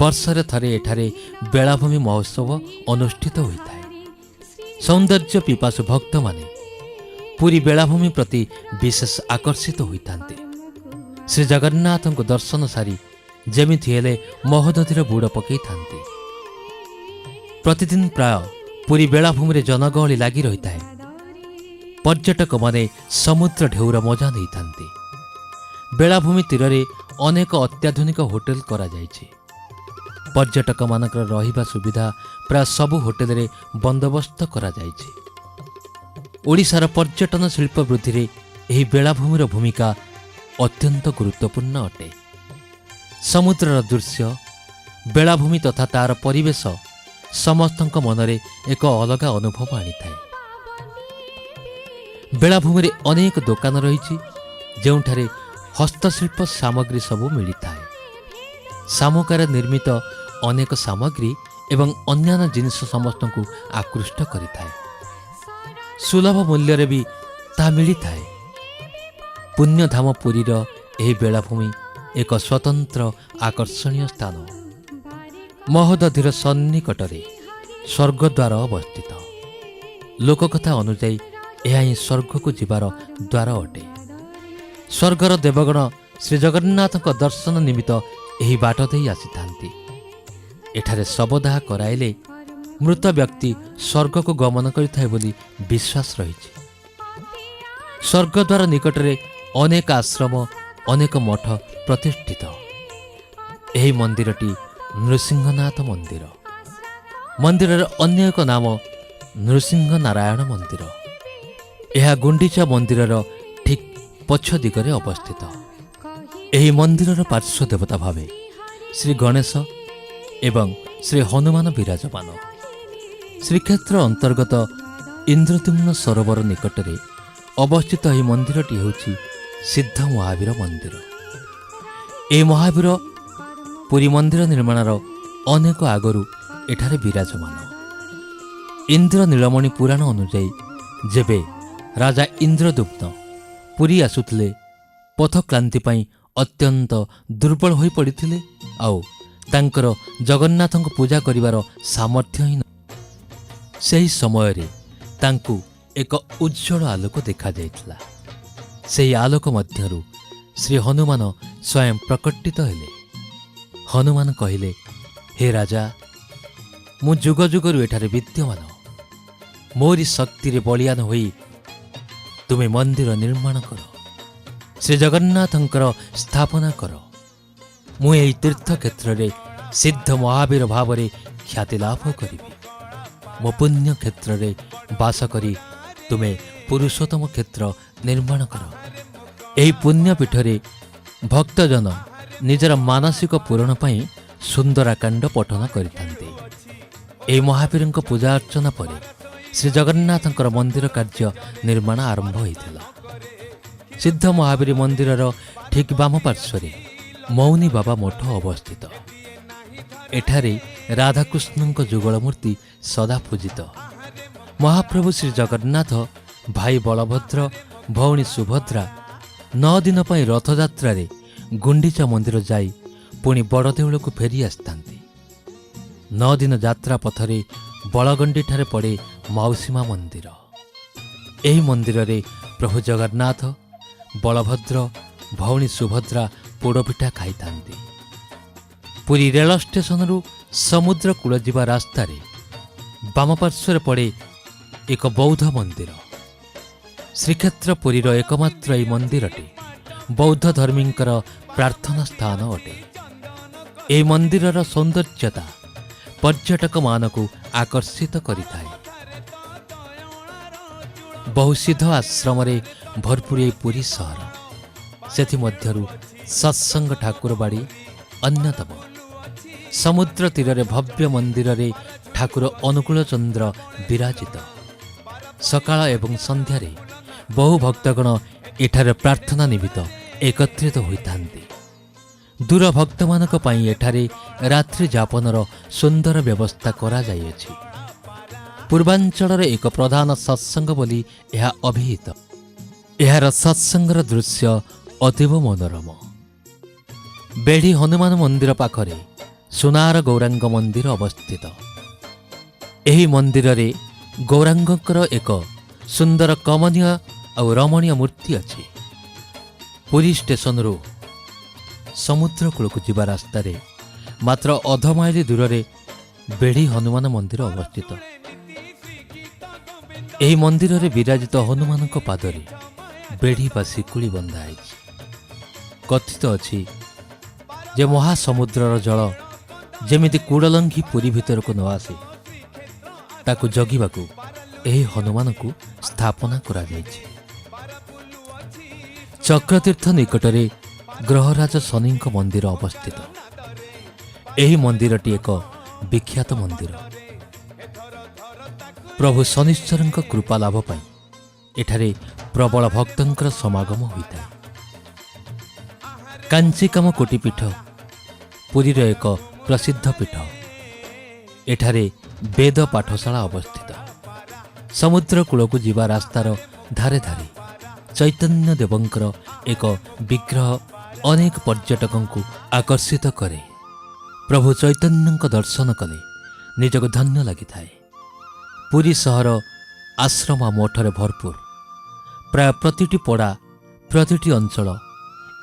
ବର୍ଷରେ ଥରେ ଏଠାରେ ବେଳାଭୂମି ମହୋତ୍ସବ ଅନୁଷ୍ଠିତ ହୋଇଥାଏ। ସୌନ୍ଦର୍ଯ୍ୟ ପିପାସୁ ଭକ୍ତମାନେ ପୁରୀ ବେଳାଭୂମି ପ୍ରତି ବିଶେଷ ଆକର୍ଷିତ ହୋଇଥାନ୍ତି। ଶ୍ରୀ ଜଗନ୍ନାଥଙ୍କୁ ଦର୍ଶନ ସାରି ଯେମିତି ହେଲେ ମହୋଦଧିର ବୁଡ଼ ପକାଇଥାନ୍ତି। ପ୍ରତିଦିନ ପ୍ରାୟ ପୁରୀ ବେଳାଭୂମିରେ ଜନଗହଳି ଲାଗି ରହିଥାଏ। ପର୍ଯ୍ୟଟକମାନେ ସମୁଦ୍ର ଢେଉର ମଜା ନେଇଥାନ୍ତି। ବେଳାଭୂମି ତୀରରେ ଅନେକ ଅତ୍ୟାଧୁନିକ ହୋଟେଲ କରାଯାଇଛି। ପର୍ଯ୍ୟଟକମାନଙ୍କର ରହିବା ସୁବିଧା ପ୍ରାୟ ସବୁ ହୋଟେଲରେ ବନ୍ଦୋବସ୍ତ କରାଯାଇଛି। ଓଡ଼ିଶାର ପର୍ଯ୍ୟଟନ ଶିଳ୍ପ ବୃଦ୍ଧିରେ ଏହି ବେଳାଭୂମିର ଭୂମିକା ଅତ୍ୟନ୍ତ ଗୁରୁତ୍ୱପୂର୍ଣ୍ଣ ଅଟେ। ସମୁଦ୍ରର ଦୃଶ୍ୟ, ବେଳାଭୂମି ତଥା ତା'ର ପରିବେଶ ସମସ୍ତଙ୍କ ମନରେ ଏକ ଅଲଗା ଅନୁଭବ ଆଣିଥାଏ। ବେଳାଭୂମିରେ ଅନେକ ଦୋକାନ ରହିଛି, ଯେଉଁଠାରେ ହସ୍ତଶିଳ୍ପ ସାମଗ୍ରୀ ସବୁ ମିଳିଥାଏ। ଶାମୁକାରେ ନିର୍ମିତ ଅନେକ ସାମଗ୍ରୀ ଏବଂ ଅନ୍ୟାନ୍ୟ ଜିନିଷ ସମସ୍ତଙ୍କୁ ଆକୃଷ୍ଟ କରିଥାଏ। ସୁଲଭ ମୂଲ୍ୟରେ ବି ତାହା ମିଳିଥାଏ। ପୁଣ୍ୟଧାମ ପୁରୀର ଏହି ବେଳାଭୂମି ଏକ ସ୍ୱତନ୍ତ୍ର ଆକର୍ଷଣୀୟ ସ୍ଥାନ। ମହୋଦଧିର ସନ୍ନିକଟରେ ସ୍ୱର୍ଗଦ୍ୱାର ଅବସ୍ଥିତ। ଲୋକକଥା ଅନୁଯାୟୀ ଏହା ହିଁ ସ୍ୱର୍ଗକୁ ଯିବାର ଦ୍ୱାର ଅଟେ। ସ୍ୱର୍ଗର ଦେବଗଣ ଶ୍ରୀଜଗନ୍ନାଥଙ୍କ ଦର୍ଶନ ନିମିତ୍ତ ଏହି ବାଟ ଦେଇ ଆସିଥାନ୍ତି। ଏଠାରେ ଶବଦାହ କରାଇଲେ ମୃତ ବ୍ୟକ୍ତି ସ୍ୱର୍ଗକୁ ଗମନ କରିଥାଏ ବୋଲି ବିଶ୍ୱାସ ରହିଛି। ସ୍ୱର୍ଗଦ୍ୱାର ନିକଟରେ ଅନେକ ଆଶ୍ରମ, ଅନେକ ମଠ ପ୍ରତିଷ୍ଠିତ। ଏହି ମନ୍ଦିରଟି ନୃସିଂହନାଥ ମନ୍ଦିର। ମନ୍ଦିରର ଅନ୍ୟ ଏକ ନାମ ନୃସିଂହ ନାରାୟଣ ମନ୍ଦିର। ଏହା ଗୁଣ୍ଡିଚା ମନ୍ଦିରର ଠିକ୍ ପଛ ଦିଗରେ ଅବସ୍ଥିତ। ଏହି ମନ୍ଦିରର ପାର୍ଶ୍ୱ ଦେବତା ଭାବେ ଶ୍ରୀ ଗଣେଶ ଏବଂ ଶ୍ରୀ ହନୁମାନ ବିରାଜମାନ। ଶ୍ରୀକ୍ଷେତ୍ର ଅନ୍ତର୍ଗତ ଇନ୍ଦ୍ରଦ୍ୟୁମ୍ନ ସରୋବର ନିକଟରେ ଅବସ୍ଥିତ ଏହି ମନ୍ଦିରଟି ହେଉଛି ସିଦ୍ଧ ମହାବୀର ମନ୍ଦିର। ଏହି ମହାବୀର ପୁରୀ ମନ୍ଦିର ନିର୍ମାଣର ଅନେକ ଆଗରୁ ଏଠାରେ ବିରାଜମାନ। ଇନ୍ଦ୍ର ନୀଳମଣି ପୁରାଣ ଅନୁଯାୟୀ, ଯେବେ ରାଜା ଇନ୍ଦ୍ରଦ୍ୟୁମ୍ନ ପୁରୀ ଆସୁଥିଲେ ପଥକ୍ଳାନ୍ତି ପାଇଁ ଅତ୍ୟନ୍ତ ଦୁର୍ବଳ ହୋଇପଡ଼ିଥିଲେ ଆଉ ତାଙ୍କର ଜଗନ୍ନାଥଙ୍କୁ ପୂଜା କରିବାର ସାମର୍ଥ୍ୟ ହିଁ ସେହି ସମୟରେ ତାଙ୍କୁ ଏକ ଉଜ୍ଜ୍ୱଳ ଆଲୋକ ଦେଖାଯାଇଥିଲା। ସେହି ଆଲୋକ ମଧ୍ୟରୁ ଶ୍ରୀ ହନୁମାନ ସ୍ୱୟଂ ପ୍ରକଟିତ ହେଲେ। ହନୁମାନ କହିଲେ, "ହେ ରାଜା, ମୁଁ ଯୁଗ ଯୁଗରୁ ଏଠାରେ ବିଦ୍ୟମାନ। ମୋରି ଶକ୍ତିରେ ବଳିଆନ ହୋଇ ତୁମେ ମନ୍ଦିର ନିର୍ମାଣ କର, ଶ୍ରୀ ଜଗନ୍ନାଥଙ୍କର ସ୍ଥାପନା କର। ମୁଁ ଏହି ତୀର୍ଥକ୍ଷେତ୍ରରେ ସିଦ୍ଧ ମହାବୀର ଭାବରେ ଖ୍ୟାତି ଲାଭ କରିବି। ମୋ ପୁଣ୍ୟ କ୍ଷେତ୍ରରେ ବାସ କରି ତୁମେ ପୁରୁଷୋତ୍ତମ କ୍ଷେତ୍ର ନିର୍ମାଣ କର।" ଏହି ପୁଣ୍ୟପୀଠରେ ଭକ୍ତଜନ ନିଜର ମାନସିକ ପୂରଣ ପାଇଁ ସୁନ୍ଦରାକାଣ୍ଡ ପଠନ କରିଥାନ୍ତି। ଏହି ମହାବୀରଙ୍କ ପୂଜା ଅର୍ଚ୍ଚନା ପରେ ଶ୍ରୀ ଜଗନ୍ନାଥଙ୍କର ମନ୍ଦିର କାର୍ଯ୍ୟ ନିର୍ମାଣ ଆରମ୍ଭ ହୋଇଥିଲା। ସିଦ୍ଧ ମହାବୀର ମନ୍ଦିରର ଠିକ୍ ବାମ ପାର୍ଶ୍ୱରେ ମୌନି ବାବା ମଠ ଅବସ୍ଥିତ। ଏଠାରେ ରାଧାକୃଷ୍ଣଙ୍କ ଯୁଗଳ ମୂର୍ତ୍ତି ସଦା ପୂଜିତ। ମହାପ୍ରଭୁ ଶ୍ରୀ ଜଗନ୍ନାଥ, ଭାଇ ବଳଭଦ୍ର, ଭଉଣୀ ସୁଭଦ୍ରା 9 ଦିନ ପାଇଁ ରଥଯାତ୍ରାରେ ଗୁଣ୍ଡିଚା ମନ୍ଦିର ଯାଇ ପୁଣି ବଡ଼ଦେଉଳକୁ ଫେରି ଆସିଥାନ୍ତି। 9 ଦିନ ଯାତ୍ରା ପଥରେ ବଳଗଣ୍ଡିଠାରେ ପଡ଼େ ମାଉସୀମା ମନ୍ଦିର। ଏହି ମନ୍ଦିରରେ ପ୍ରଭୁ ଜଗନ୍ନାଥ, ବଳଭଦ୍ର, ଭଉଣୀ ସୁଭଦ୍ରା ପୋଡ଼ପିଠା ଖାଇଥାନ୍ତି। ପୁରୀ ରେଳ ଷ୍ଟେସନରୁ ସମୁଦ୍ର କୂଳ ଯିବା ରାସ୍ତାରେ ବାମ ପାର୍ଶ୍ୱରେ ପଡ଼େ ଏକ ବୌଦ୍ଧ ମନ୍ଦିର। ଶ୍ରୀକ୍ଷେତ୍ର ପୁରୀର ଏକମାତ୍ର ଏହି ମନ୍ଦିରଟି ବୌଦ୍ଧ ଧର୍ମୀଙ୍କର ପ୍ରାର୍ଥନା ସ୍ଥାନ ଅଟେ। ଏହି ମନ୍ଦିରର ସୌନ୍ଦର୍ଯ୍ୟତା ପର୍ଯ୍ୟଟକମାନଙ୍କୁ ଆକର୍ଷିତ କରିଥାଏ। ବହୁ ସିଦ୍ଧ ଆଶ୍ରମରେ ଭରପୁର ଏହି ପୁରୀ ସହର। ସେଥିମଧ୍ୟରୁ ସତ୍ସଙ୍ଗ ଠାକୁରବାଡ଼ି ଅନ୍ୟତମ। ସମୁଦ୍ର ତୀରରେ ଭବ୍ୟ ମନ୍ଦିରରେ ଠାକୁର ଅନୁକୂଳ ଚନ୍ଦ୍ର ବିରାଜିତ। ସକାଳ ଏବଂ ସନ୍ଧ୍ୟାରେ ବହୁ ଭକ୍ତଗଣ ଏଠାରେ ପ୍ରାର୍ଥନା ନିମିତ୍ତ ଏକତ୍ରିତ ହୋଇଥାନ୍ତି। ଦୂର ଭକ୍ତମାନଙ୍କ ପାଇଁ ଏଠାରେ ରାତ୍ରି ଯାପନର ସୁନ୍ଦର ବ୍ୟବସ୍ଥା କରାଯାଇଅଛି। ପୂର୍ବାଞ୍ଚଳର ଏକ ପ୍ରଧାନ ସତ୍ସଙ୍ଗ ବୋଲି ଏହା ଅଭିହିତ। ଏହାର ସତ୍ସଙ୍ଗର ଦୃଶ୍ୟ ଅତୀବ ମନୋରମ। ବେଢ଼ି ହନୁମାନ ମନ୍ଦିର ପାଖରେ ସୁନାର ଗୌରାଙ୍ଗ ମନ୍ଦିର ଅବସ୍ଥିତ। ଏହି ମନ୍ଦିରରେ ଗୌରାଙ୍ଗଙ୍କର ଏକ ସୁନ୍ଦର, କମନୀୟ ଆଉ ରମଣୀୟ ମୂର୍ତ୍ତି ଅଛି। ପୁରୀ ଷ୍ଟେସନରୁ ସମୁଦ୍ର କୂଳକୁ ଯିବା ରାସ୍ତାରେ ମାତ୍ର ଅଧ ମାଇଲ ଦୂରରେ ବେଢ଼ି ହନୁମାନ ମନ୍ଦିର ଅବସ୍ଥିତ। ଏହି ମନ୍ଦିରରେ ବିରାଜିତ ହନୁମାନଙ୍କ ପାଦରେ ବେଢ଼ି ବା ଶିକୁଳି ବନ୍ଧା ହେଇଛି। କଥିତ ଅଛି ଯେ ମହାସମୁଦ୍ରର ଜଳ ଯେମିତି କୂଳ ଲଙ୍ଘି ପୁରୀ ଭିତରକୁ ନ ଆସେ, ତାକୁ ଜଗିବାକୁ ଏହି ହନୁମାନଙ୍କୁ ସ୍ଥାପନା କରାଯାଇଛି। ଚକ୍ରତୀର୍ଥ ନିକଟରେ ଗ୍ରହରାଜ ଶନିଙ୍କ ମନ୍ଦିର ଅବସ୍ଥିତ। ଏହି ମନ୍ଦିରଟି ଏକ ବିଖ୍ୟାତ ମନ୍ଦିର। ପ୍ରଭୁ ଶନିଶ୍ଚରଙ୍କ କୃପା ଲାଭ ପାଇଁ ଏଠାରେ ପ୍ରବଳ ଭକ୍ତଙ୍କର ସମାଗମ ହୋଇଥାଏ। କାଞ୍ଚିକାମ କୋଟି ପୀଠ ପୁରୀର ଏକ ପ୍ରସିଦ୍ଧ ପୀଠ। ଏଠାରେ ବେଦ ପାଠଶାଳା ଅବସ୍ଥିତ। ସମୁଦ୍ର କୂଳକୁ ଯିବା ରାସ୍ତାର ଧାରେ ଧାରେ ଚୈତନ୍ୟ ଦେବଙ୍କର ଏକ ବିଗ୍ରହ ଅନେକ ପର୍ଯ୍ୟଟକଙ୍କୁ ଆକର୍ଷିତ କରେ। ପ୍ରଭୁ ଚୈତନ୍ୟଙ୍କ ଦର୍ଶନ କଲେ ନିଜକୁ ଧନ୍ୟ ଲାଗିଥାଏ। ପୁରୀ ସହର ଆଶ୍ରମ ମଠରେ ଭରପୁର। ପ୍ରାୟ ପ୍ରତିଟି ପଡ଼ା, ପ୍ରତିଟି ଅଞ୍ଚଳ,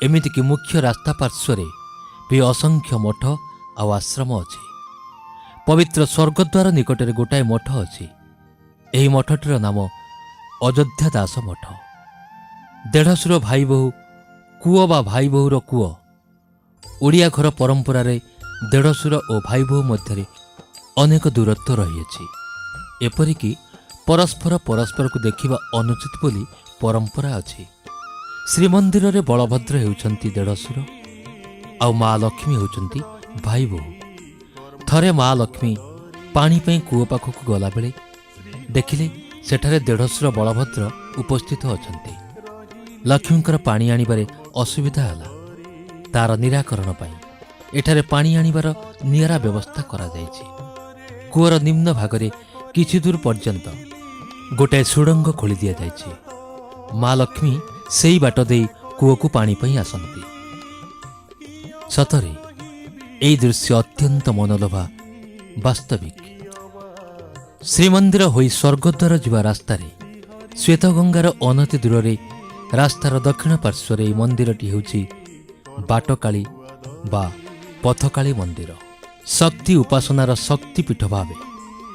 ଏମିତିକି ମୁଖ୍ୟ ରାସ୍ତା ପାର୍ଶ୍ୱରେ ବି ଅସଂଖ୍ୟ ମଠ ଆଉ ଆଶ୍ରମ ଅଛି। ପବିତ୍ର ସ୍ୱର୍ଗଦ୍ୱାର ନିକଟରେ ଗୋଟାଏ ମଠ ଅଛି। ଏହି ମଠଟିର ନାମ ଅଯୋଧ୍ୟା ଦାସ ମଠ। ଦେଢ଼ଶୁର ଭାଇ ବୋହୂ କୂଅ ବା ଭାଇ ବୋହୂର କୂଅ। ଓଡ଼ିଆ ଘର ପରମ୍ପରାରେ ଦେଢ଼ଶୁର ଓ ଭାଇ ବୋହୂ ମଧ୍ୟରେ ଅନେକ ଦୂରତ୍ୱ ରହିଅଛି। ଏପରିକି ପରସ୍ପର ପରସ୍ପରକୁ ଦେଖିବା ଅନୁଚିତ ବୋଲି ପରମ୍ପରା ଅଛି। ଶ୍ରୀମନ୍ଦିରରେ ବଳଭଦ୍ର ହେଉଛନ୍ତି ଦେଢ଼ଶୁର ଆଉ ମା ଲକ୍ଷ୍ମୀ ହେଉଛନ୍ତି ଭାଇ ବୋହୂ। ଥରେ ମା ଲକ୍ଷ୍ମୀ ପାଣି ପାଇଁ କୂଅ ପାଖକୁ ଗଲାବେଳେ ଦେଖିଲେ ସେଠାରେ ଦେଢ଼ଶୁର ବଳଭଦ୍ର ଉପସ୍ଥିତ ଅଛନ୍ତି। ଲକ୍ଷ୍ମୀଙ୍କର ପାଣି ଆଣିବାରେ ଅସୁବିଧା ହେଲା। ତାର ନିରାକରଣ ପାଇଁ ଏଠାରେ ପାଣି ଆଣିବାର ନିଆରା ବ୍ୟବସ୍ଥା କରାଯାଇଛି। କୂଅର ନିମ୍ନ ଭାଗରେ କିଛି ଦୂର ପର୍ଯ୍ୟନ୍ତ ଗୋଟାଏ ସୁଡ଼ଙ୍ଗ ଖୋଳି ଦିଆଯାଇଛି। ମା ଲକ୍ଷ୍ମୀ ସେଇ ବାଟ ଦେଇ କୂଅକୁ ପାଣି ପାଇଁ ଆସନ୍ତି। ସତରେ ଏହି ଦୃଶ୍ୟ ଅତ୍ୟନ୍ତ ମନୋଲୋଭା। ବାସ୍ତବିକ ଶ୍ରୀମନ୍ଦିର ହୋଇ ସ୍ୱର୍ଗଦ୍ୱାର ଯିବା ରାସ୍ତାରେ ଶ୍ୱେତଗଙ୍ଗାର ଅନତି ଦୂରରେ ରାସ୍ତାର ଦକ୍ଷିଣ ପାର୍ଶ୍ୱରେ ଏହି ମନ୍ଦିରଟି ହେଉଛି ବାଟକାଳୀ ବା ପଥକାଳୀ ମନ୍ଦିର। ଶକ୍ତି ଉପାସନାର ଶକ୍ତିପୀଠ ଭାବେ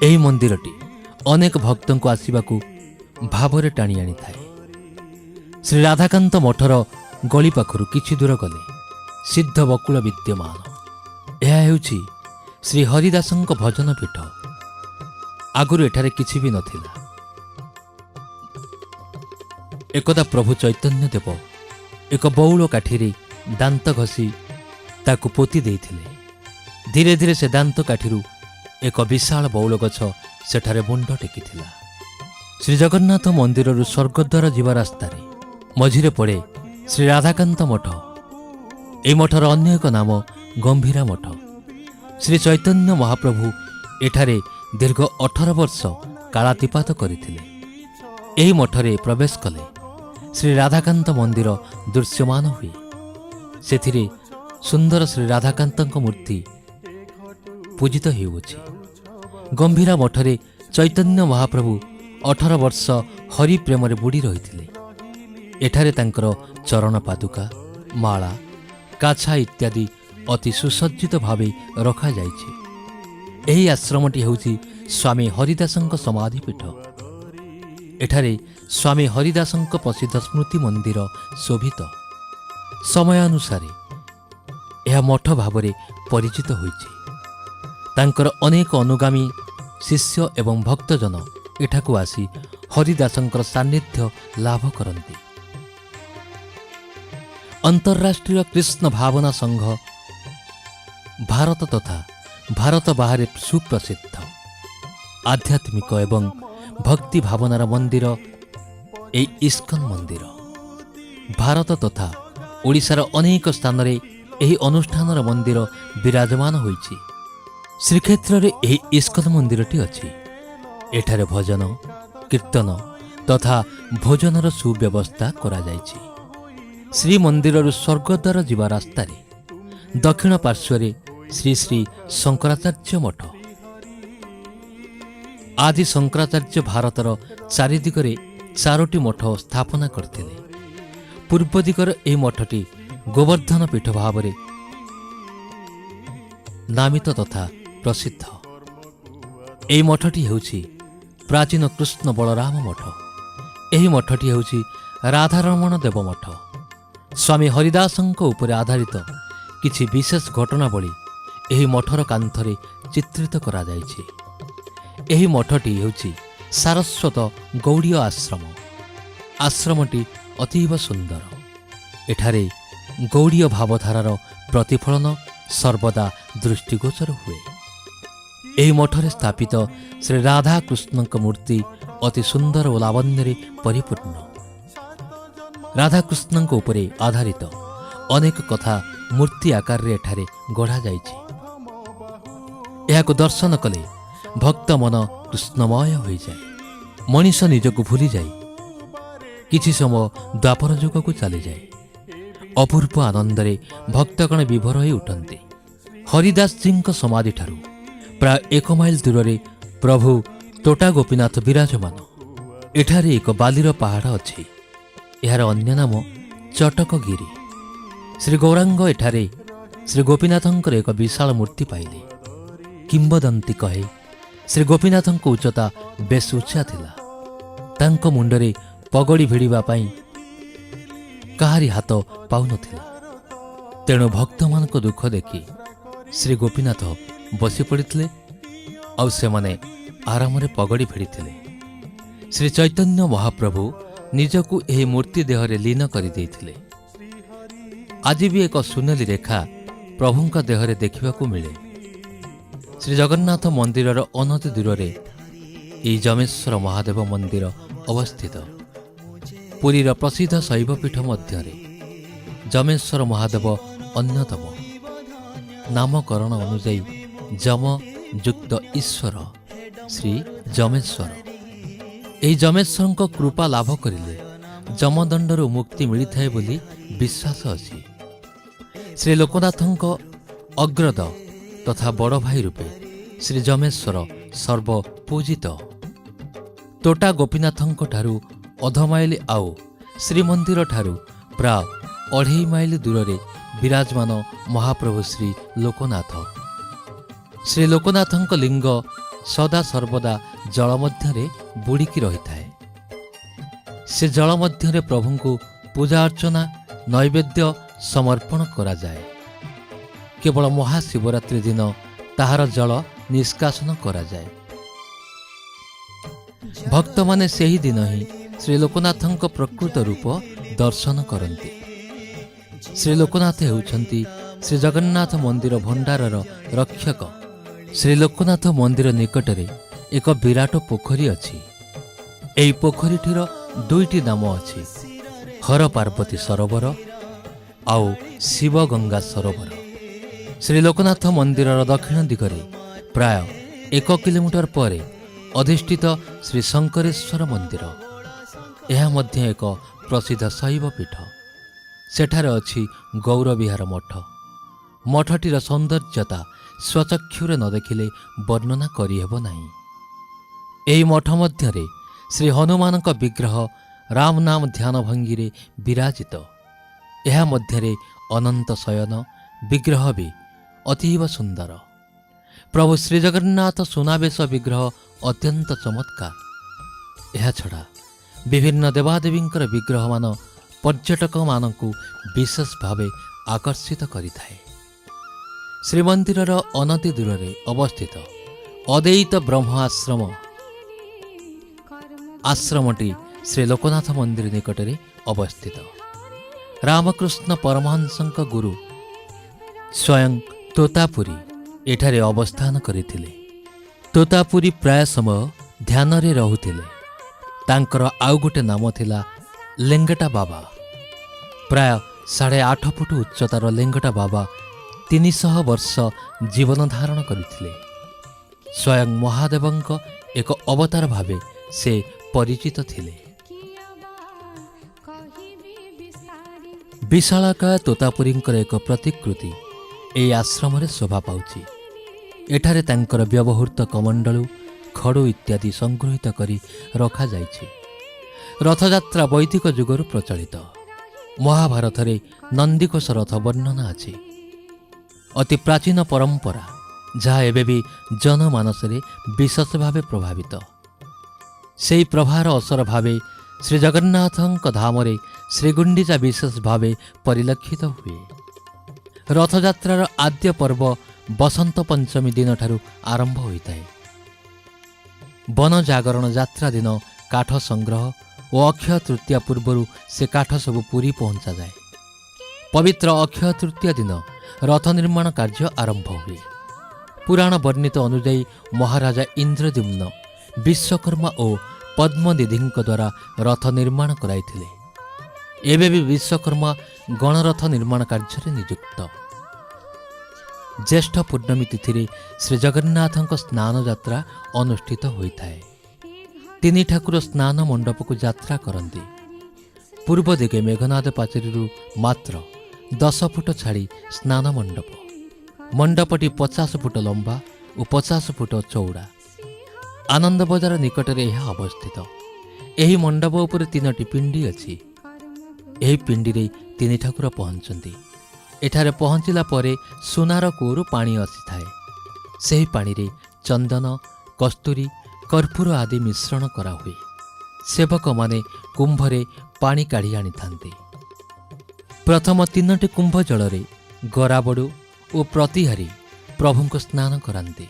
ଏହି ମନ୍ଦିରଟି ଅନେକ ଭକ୍ତଙ୍କୁ ଆସିବାକୁ ଭାବରେ ଟାଣି ଆଣିଥାଏ। ଶ୍ରୀ ରାଧାକାନ୍ତ ମଠର ଗଳି ପାଖରୁ କିଛି ଦୂର ଗଲେ ସିଦ୍ଧ ବକୁଳ ବିଦ୍ୟମାନ। ଏହା ହେଉଛି ଶ୍ରୀ ହରିଦାସଙ୍କ ଭଜନ ପୀଠ। ଆଗରୁ ଏଠାରେ କିଛି ବି ନଥିଲା। ଏକଦା ପ୍ରଭୁ ଚୈତନ୍ୟ ଦେବ ଏକ ବଉଳ କାଠିରେ ଦାନ୍ତ ଘଷି ତାକୁ ପୋତି ଦେଇଥିଲେ। ଧୀରେ ଧୀରେ ସେ ଦାନ୍ତ କାଠିରୁ ଏକ ବିଶାଳ ବଉଳ ଗଛ ସେଠାରେ ମୁଣ୍ଡ ଟେକିଥିଲା। ଶ୍ରୀଜଗନ୍ନାଥ ମନ୍ଦିରରୁ ସ୍ୱର୍ଗଦ୍ୱାର ଯିବା ରାସ୍ତାରେ ମଝିରେ ପଡ଼େ ଶ୍ରୀ ରାଧାକାନ୍ତ ମଠ। ଏହି ମଠର ଅନ୍ୟ ଏକ ନାମ ଗମ୍ଭୀରା ମଠ। ଶ୍ରୀ ଚୈତନ୍ୟ ମହାପ୍ରଭୁ ଏଠାରେ ଦୀର୍ଘ 18 ବର୍ଷ କାଳାତିପାତ କରିଥିଲେ। ଏହି ମଠରେ ପ୍ରବେଶ କଲେ ଶ୍ରୀ ରାଧାକାନ୍ତ ମନ୍ଦିର ଦୃଶ୍ୟମାନ ହୁଏ। ସେଥିରେ ସୁନ୍ଦର ଶ୍ରୀ ରାଧାକାନ୍ତଙ୍କ ମୂର୍ତ୍ତି ପୂଜିତ ହେଉଅଛି। ଗମ୍ଭୀରା ମଠରେ ଚୈତନ୍ୟ ମହାପ୍ରଭୁ 18 ବର୍ଷ ହରିପ୍ରେମରେ ବୁଡ଼ି ରହିଥିଲେ। ଏଠାରେ ତାଙ୍କର ଚରଣ ପାଦୁକା, ମାଳା, କାଛା ଇତ୍ୟାଦି ଅତି ସୁସଜ୍ଜିତ ଭାବେ ରଖାଯାଇଛି। ଏହି ଆଶ୍ରମଟି ହେଉଛି ସ୍ୱାମୀ ହରିଦାସଙ୍କ ସମାଧିପୀଠ। ଏଠାରେ ସ୍ୱାମୀ ହରିଦାସଙ୍କ ପ୍ରସିଦ୍ଧ ସ୍ମୃତି ମନ୍ଦିର ଶୋଭିତ। ସମୟାନୁସାରେ ଏହା ମଠ ଭାବରେ ପରିଚିତ ହୋଇଛି। ତାଙ୍କର ଅନେକ ଅନୁଗାମୀ ଶିଷ୍ୟ ଏବଂ ଭକ୍ତଜନ ଏଠାକୁ ଆସି ହରିଦାସଙ୍କର ସାନ୍ନିଧ୍ୟ ଲାଭ କରନ୍ତି। ଅନ୍ତରାଷ୍ଟ୍ରୀୟ କୃଷ୍ଣ ଭାବନା ସଂଘ ଭାରତ ତଥା ଭାରତ ବାହାରେ ସୁପ୍ରସିଦ୍ଧ। ଆଧ୍ୟାତ୍ମିକ ଏବଂ ଭକ୍ତି ଭାବନାର ମନ୍ଦିର ଏହି ଇସ୍କନ ମନ୍ଦିର। ଭାରତ ତଥା ଓଡ଼ିଶାର ଅନେକ ସ୍ଥାନରେ ଏହି ଅନୁଷ୍ଠାନର ମନ୍ଦିର ବିରାଜମାନ ହୋଇଛି। ଶ୍ରୀକ୍ଷେତ୍ରରେ ଏହି ଇସ୍କନ ମନ୍ଦିରଟି ଅଛି। ଏଠାରେ ଭଜନ, କୀର୍ତ୍ତନ ତଥା ଭୋଜନର ସୁବ୍ୟବସ୍ଥା କରାଯାଇଛି। ଶ୍ରୀମନ୍ଦିରରୁ ସ୍ୱର୍ଗଦ୍ୱାର ଯିବା ରାସ୍ତାରେ ଦକ୍ଷିଣ ପାର୍ଶ୍ୱରେ ଶ୍ରୀ ଶ୍ରୀ ଶଙ୍କରାଚାର୍ଯ୍ୟ ମଠ। ଆଦି ଶଙ୍କରାଚାର୍ଯ୍ୟ ଭାରତର ଚାରିଦିଗରେ ଚାରୋଟି ମଠ ସ୍ଥାପନା କରିଥିଲେ। ପୂର୍ବ ଦିଗର ଏହି ମଠଟି ଗୋବର୍ଦ୍ଧନ ପୀଠ ଭାବରେ ନାମିତ ତଥା ପ୍ରସିଦ୍ଧ। ଏହି ମଠଟି ହେଉଛି ପ୍ରାଚୀନ କୃଷ୍ଣ ବଳରାମ ମଠ। ଏହି ମଠଟି ହେଉଛି ରାଧାରମଣ ଦେବ ମଠ। ସ୍ୱାମୀ ହରିଦାସଙ୍କ ଉପରେ ଆଧାରିତ କିଛି ବିଶେଷ ଘଟଣାବଳୀ ଏହି ମଠର କାନ୍ଥରେ ଚିତ୍ରିତ କରାଯାଇଛି। ଏହି ମଠଟି ହେଉଛି ସାରସ୍ୱତ ଗୌଡ଼ୀୟ ଆଶ୍ରମ। ଆଶ୍ରମଟି ଅତୀବ ସୁନ୍ଦର। ଏଠାରେ ଗୌଡ଼ୀୟ ଭାବଧାରାର ପ୍ରତିଫଳନ ସର୍ବଦା ଦୃଷ୍ଟିଗୋଚର ହୁଏ। ଏହି ମଠରେ ସ୍ଥାପିତ ଶ୍ରୀ ରାଧାକୃଷ୍ଣଙ୍କ ମୂର୍ତ୍ତି ଅତି ସୁନ୍ଦର ଓ ଲାବଣ୍ୟରେ ପରିପୂର୍ଣ୍ଣ। ରାଧାକୃଷ୍ଣଙ୍କ ଉପରେ ଆଧାରିତ ଅନେକ କଥା ମୂର୍ତ୍ତି ଆକାରରେ ଏଠାରେ ଗଢ଼ାଯାଇଛି। ଏହାକୁ ଦର୍ଶନ କଲେ ଭକ୍ତ ମନ କୃଷ୍ଣମୟ ହୋଇଯାଏ। ମଣିଷ ନିଜକୁ ଭୁଲିଯାଇ କିଛି ସମୟ ଦ୍ୱାପର ଯୁଗକୁ ଚାଲିଯାଏ। ଅପୂର୍ବ ଆନନ୍ଦରେ ଭକ୍ତଗଣ ବିଭୋର ହୋଇ ଉଠନ୍ତି। ହରିଦାସଜୀଙ୍କ ସମାଧିଠାରୁ ପ୍ରାୟ 1 ମାଇଲ ଦୂରରେ ପ୍ରଭୁ ତୋଟା ଗୋପୀନାଥ ବିରାଜମାନ। ଏଠାରେ ଏକ ବାଲିର ପାହାଡ଼ ଅଛି। ଏହାର ଅନ୍ୟ ନାମ ଚଟକଗିରି। ଶ୍ରୀ ଗୌରାଙ୍ଗ ଏଠାରେ ଶ୍ରୀ ଗୋପୀନାଥଙ୍କର ଏକ ବିଶାଳ ମୂର୍ତ୍ତି ପାଇଲେ। କିମ୍ବଦନ୍ତୀ କହେ, ଶ୍ରୀ ଗୋପୀନାଥଙ୍କ ଉଚ୍ଚତା ବେଶ୍ ଉଚ୍ଚା ଥିଲା। ତାଙ୍କ ମୁଣ୍ଡରେ ପଗଡ଼ି ଭିଡ଼ିବା ପାଇଁ କାହାରି ହାତ ପାଉନଥିଲା। ତେଣୁ ଭକ୍ତମାନଙ୍କ ଦୁଃଖ ଦେଖି ଶ୍ରୀ ଗୋପୀନାଥ ବସି ପଡ଼ିଥିଲେ ଆଉ ସେମାନେ ଆରାମରେ ପଗଡ଼ି ଭିଡ଼ିଥିଲେ। ଶ୍ରୀ ଚୈତନ୍ୟ ମହାପ୍ରଭୁ ନିଜକୁ ଏହି ମୂର୍ତ୍ତି ଦେହରେ ଲୀନ କରିଦେଇଥିଲେ। ଆଜି ବି ଏକ ସୁନେଲି ରେଖା ପ୍ରଭୁଙ୍କ ଦେହରେ ଦେଖିବାକୁ ମିଳେ। ଶ୍ରୀ ଜଗନ୍ନାଥ ମନ୍ଦିରର ଅନତି ଦୂରରେ ଏହି ଜମେଶ୍ୱର ମହାଦେବ ମନ୍ଦିର ଅବସ୍ଥିତ। ପୁରୀର ପ୍ରସିଦ୍ଧ ଶୈବପୀଠ ମଧ୍ୟରେ ଜମେଶ୍ୱର ମହାଦେବ ଅନ୍ୟତମ। ନାମକରଣ ଅନୁଯାୟୀ ଯମ ଯୁକ୍ତ ଈଶ୍ୱର ଶ୍ରୀ ଯମେଶ୍ୱର। ଏହି ଯମେଶ୍ୱରଙ୍କ କୃପା ଲାଭ କରିଲେ ଯମଦଣ୍ଡରୁ ମୁକ୍ତି ମିଳିଥାଏ ବୋଲି ବିଶ୍ୱାସ ଅଛି। ଶ୍ରୀ ଲୋକନାଥଙ୍କ ଅଗ୍ରଦ ତଥା ବଡ଼ ଭାଇ ରୂପେ ଶ୍ରୀ ଯମେଶ୍ୱର ସର୍ବପୂଜିତ। ତୋଟା ଗୋପୀନାଥଙ୍କଠାରୁ ଅଧ ମାଇଲ ଆଉ ଶ୍ରୀମନ୍ଦିରଠାରୁ ପ୍ରାୟ ଅଢ଼େଇ ମାଇଲ ଦୂରରେ ବିରାଜମାନ ମହାପ୍ରଭୁ ଶ୍ରୀ ଲୋକନାଥ। ଶ୍ରୀ ଲୋକନାଥଙ୍କ ଲିଙ୍ଗ ସଦା ସର୍ବଦା ଜଳ ମଧ୍ୟରେ ବୁଡ଼ିକି ରହିଥାଏ। ସେ ଜଳ ମଧ୍ୟରେ ପ୍ରଭୁଙ୍କୁ ପୂଜା ଅର୍ଚ୍ଚନା, ନୈବେଦ୍ୟ ସମର୍ପଣ କରାଯାଏ। କେବଳ ମହାଶିବରାତ୍ରି ଦିନ ତାହାର ଜଳ ନିଷ୍କାସନ କରାଯାଏ। ଭକ୍ତମାନେ ସେହି ଦିନ ହିଁ ଶ୍ରୀ ଲୋକନାଥଙ୍କ ପ୍ରକୃତ ରୂପ ଦର୍ଶନ କରନ୍ତି। ଶ୍ରୀ ଲୋକନାଥ ହେଉଛନ୍ତି ଶ୍ରୀ ଜଗନ୍ନାଥ ମନ୍ଦିର ଭଣ୍ଡାରର ରକ୍ଷକ। ଶ୍ରୀ ଲୋକନାଥ ମନ୍ଦିର ନିକଟରେ ଏକ ବିରାଟ ପୋଖରୀ ଅଛି। ଏହି ପୋଖରୀଟିର ଦୁଇଟି ନାମ ଅଛି, ହର ପାର୍ବତୀ ସରୋବର ଆଉ ଶିବଗଙ୍ଗା ସରୋବର। ଶ୍ରୀ ଲୋକନାଥ ମନ୍ଦିରର ଦକ୍ଷିଣ ଦିଗରେ ପ୍ରାୟ 1 କିଲୋମିଟର ପରେ ଅଧିଷ୍ଠିତ ଶ୍ରୀ ଶଙ୍କରେଶ୍ୱର ମନ୍ଦିର। ଏହା ମଧ୍ୟ ଏକ ପ୍ରସିଦ୍ଧ ଶୈବ ପୀଠ। ସେଠାରେ ଅଛି ଗୌରବିହାର ମଠ। ମଠଟିର ସୌନ୍ଦର୍ଯ୍ୟତା ସ୍ୱଚକ୍ଷୁରେ ନ ଦେଖିଲେ ବର୍ଣ୍ଣନା କରିହେବ ନାହିଁ। ଏହି ମଠ ମଧ୍ୟରେ ଶ୍ରୀ ହନୁମାନଙ୍କ ବିଗ୍ରହ ରାମ ନାମ ଧ୍ୟାନ ଭଙ୍ଗୀରେ ବିରାଜିତ। ଏହା ମଧ୍ୟରେ ଅନନ୍ତ ଶୟନ ବିଗ୍ରହ ବି ଅତୀବ ସୁନ୍ଦର। ପ୍ରଭୁ ଶ୍ରୀଜଗନ୍ନାଥ ସୁନାବେଶ ବିଗ୍ରହ ଅତ୍ୟନ୍ତ ଚମତ୍କାର। ଏହାଛଡ଼ା ବିଭିନ୍ନ ଦେବାଦେବୀଙ୍କର ବିଗ୍ରହମାନ ପର୍ଯ୍ୟଟକମାନଙ୍କୁ ବିଶେଷ ଭାବେ ଆକର୍ଷିତ କରିଥାଏ। ଶ୍ରୀମନ୍ଦିରର ଅନତି ଦୂରରେ ଅବସ୍ଥିତ ଅଦ୍ୱୈତ ବ୍ରହ୍ମ ଆଶ୍ରମ। ଆଶ୍ରମଟି ଶ୍ରୀ ଲୋକନାଥ ମନ୍ଦିର ନିକଟରେ ଅବସ୍ଥିତ। ରାମକୃଷ୍ଣ ପରମହଂସଙ୍କ ଗୁରୁ ସ୍ୱୟଂ ତୋତାପୁରୀ ଏଠାରେ ଅବସ୍ଥାନ କରିଥିଲେ। ତୋତାପୁରୀ ପ୍ରାୟ ସମୟ ଧ୍ୟାନରେ ରହୁଥିଲେ। ତାଙ୍କର ଆଉ ଗୋଟେ ନାମ ଥିଲା ଲେଙ୍ଗଟା ବାବା। ପ୍ରାୟ 8.5 ଫୁଟ ଉଚ୍ଚତାର ଲେଙ୍ଗଟା ବାବା 300 ବର୍ଷ ଜୀବନ ଧାରଣ କରିଥିଲେ। ସ୍ୱୟଂ ମହାଦେବଙ୍କ ଏକ ଅବତାର ଭାବେ ସେ ପରିଚିତ ଥିଲେ। କହିବି ବିସ୍ତାରି। ବିଶାଳକାୟ ତୋତାପୁରୀଙ୍କର ଏକ ପ୍ରତିକୃତି ଏହି ଆଶ୍ରମରେ ଶୋଭା ପାଉଛି। ଏଠାରେ ତାଙ୍କର ବ୍ୟବହୃତ କମଣ୍ଡଳୁ, ଖଡ଼ୁ ଇତ୍ୟାଦି ସଂଗୃହୀତ କରି ରଖାଯାଇଛି। ରଥଯାତ୍ରା ବୈଦିକ ଯୁଗରୁ ପ୍ରଚଳିତ। ମହାଭାରତରେ ନନ୍ଦିଘୋଷ ରଥ ବର୍ଣ୍ଣନା ଅଛି। ଅତି ପ୍ରାଚୀନ ପରମ୍ପରା, ଯାହା ଏବେ ବି ଜନମାନସରେ ବିଶେଷ ଭାବେ ପ୍ରଭାବିତ। ସେହି ପ୍ରଭାର ଅସର ଭାବେ ଶ୍ରୀଜଗନ୍ନାଥଙ୍କ ଧାମରେ ଶ୍ରୀଗୁଣ୍ଡିଚା ବିଶେଷ ଭାବେ ପରିଲକ୍ଷିତ ହୁଏ। ରଥଯାତ୍ରାର ଆଦ୍ୟ ପର୍ବ ବସନ୍ତ ପଞ୍ଚମୀ ଦିନଠାରୁ ଆରମ୍ଭ ହୋଇଥାଏ। ବନ ଜାଗରଣ ଯାତ୍ରା ଦିନ କାଠ ସଂଗ୍ରହ ଓ ଅକ୍ଷୟ ତୃତୀୟା ପୂର୍ବରୁ ସେ କାଠ ସବୁ ପୁରୀ ପହଞ୍ଚାଯାଏ। ପବିତ୍ର ଅକ୍ଷୟ ତୃତୀୟା ଦିନ ରଥ ନିର୍ମାଣ କାର୍ଯ୍ୟ ଆରମ୍ଭ ହୁଏ। ପୁରାଣ ବର୍ଣ୍ଣିତ ଅନୁଯାୟୀ ମହାରାଜା ଇନ୍ଦ୍ରଦ୍ୟୁମ୍ନ ବିଶ୍ୱକର୍ମା ଓ ପଦ୍ମନିଧିଙ୍କ ଦ୍ୱାରା ରଥ ନିର୍ମାଣ କରାଇଥିଲେ। ଏବେ ବି ବିଶ୍ୱକର୍ମା ଗଣରଥ ନିର୍ମାଣ କାର୍ଯ୍ୟରେ ନିଯୁକ୍ତ। ଜ୍ୟେଷ୍ଠ ପୂର୍ଣ୍ଣମୀ ତିଥିରେ ଶ୍ରୀଜଗନ୍ନାଥଙ୍କ ସ୍ନାନ ଯାତ୍ରା ଅନୁଷ୍ଠିତ ହୋଇଥାଏ। ତିନି ଠାକୁର ସ୍ନାନ ମଣ୍ଡପକୁ ଯାତ୍ରା କରନ୍ତି। ପୂର୍ବ ଦିଗେ ମେଘନାଦ ପାଚେରୀରୁ ମାତ୍ର 10 ଫୁଟ ଛାଡ଼ି ସ୍ନାନ ମଣ୍ଡପ। ମଣ୍ଡପଟି 50 ଫୁଟ ଲମ୍ବା ଓ 50 ଫୁଟ ଚଉଡ଼ା। ଆନନ୍ଦ ବଜାର ନିକଟରେ ଏହା ଅବସ୍ଥିତ। ଏହି ମଣ୍ଡପ ଉପରେ ତିନୋଟି ପିଣ୍ଡି ଅଛି। ଏହି ପିଣ୍ଡିରେ ତିନି ଠାକୁର ପହଞ୍ଚନ୍ତି। ଏଠାରେ ପହଞ୍ଚିଲା ପରେ ସୁନାର କୂଅରୁ ପାଣି ଆସିଥାଏ। ସେହି ପାଣିରେ ଚନ୍ଦନ, କସ୍ତୁରୀ, କର୍ପୂର ଆଦି ମିଶ୍ରଣ କରାହୁଏ। ସେବକମାନେ କୁମ୍ଭରେ ପାଣି କାଢ଼ି ଆଣିଥାନ୍ତି। ପ୍ରଥମ ତିନୋଟି କୁମ୍ଭ ଜଳରେ ଗରାବଡ଼ୁ ଓ ପ୍ରତିହାରୀ ପ୍ରଭୁଙ୍କୁ ସ୍ନାନ କରାନ୍ତି।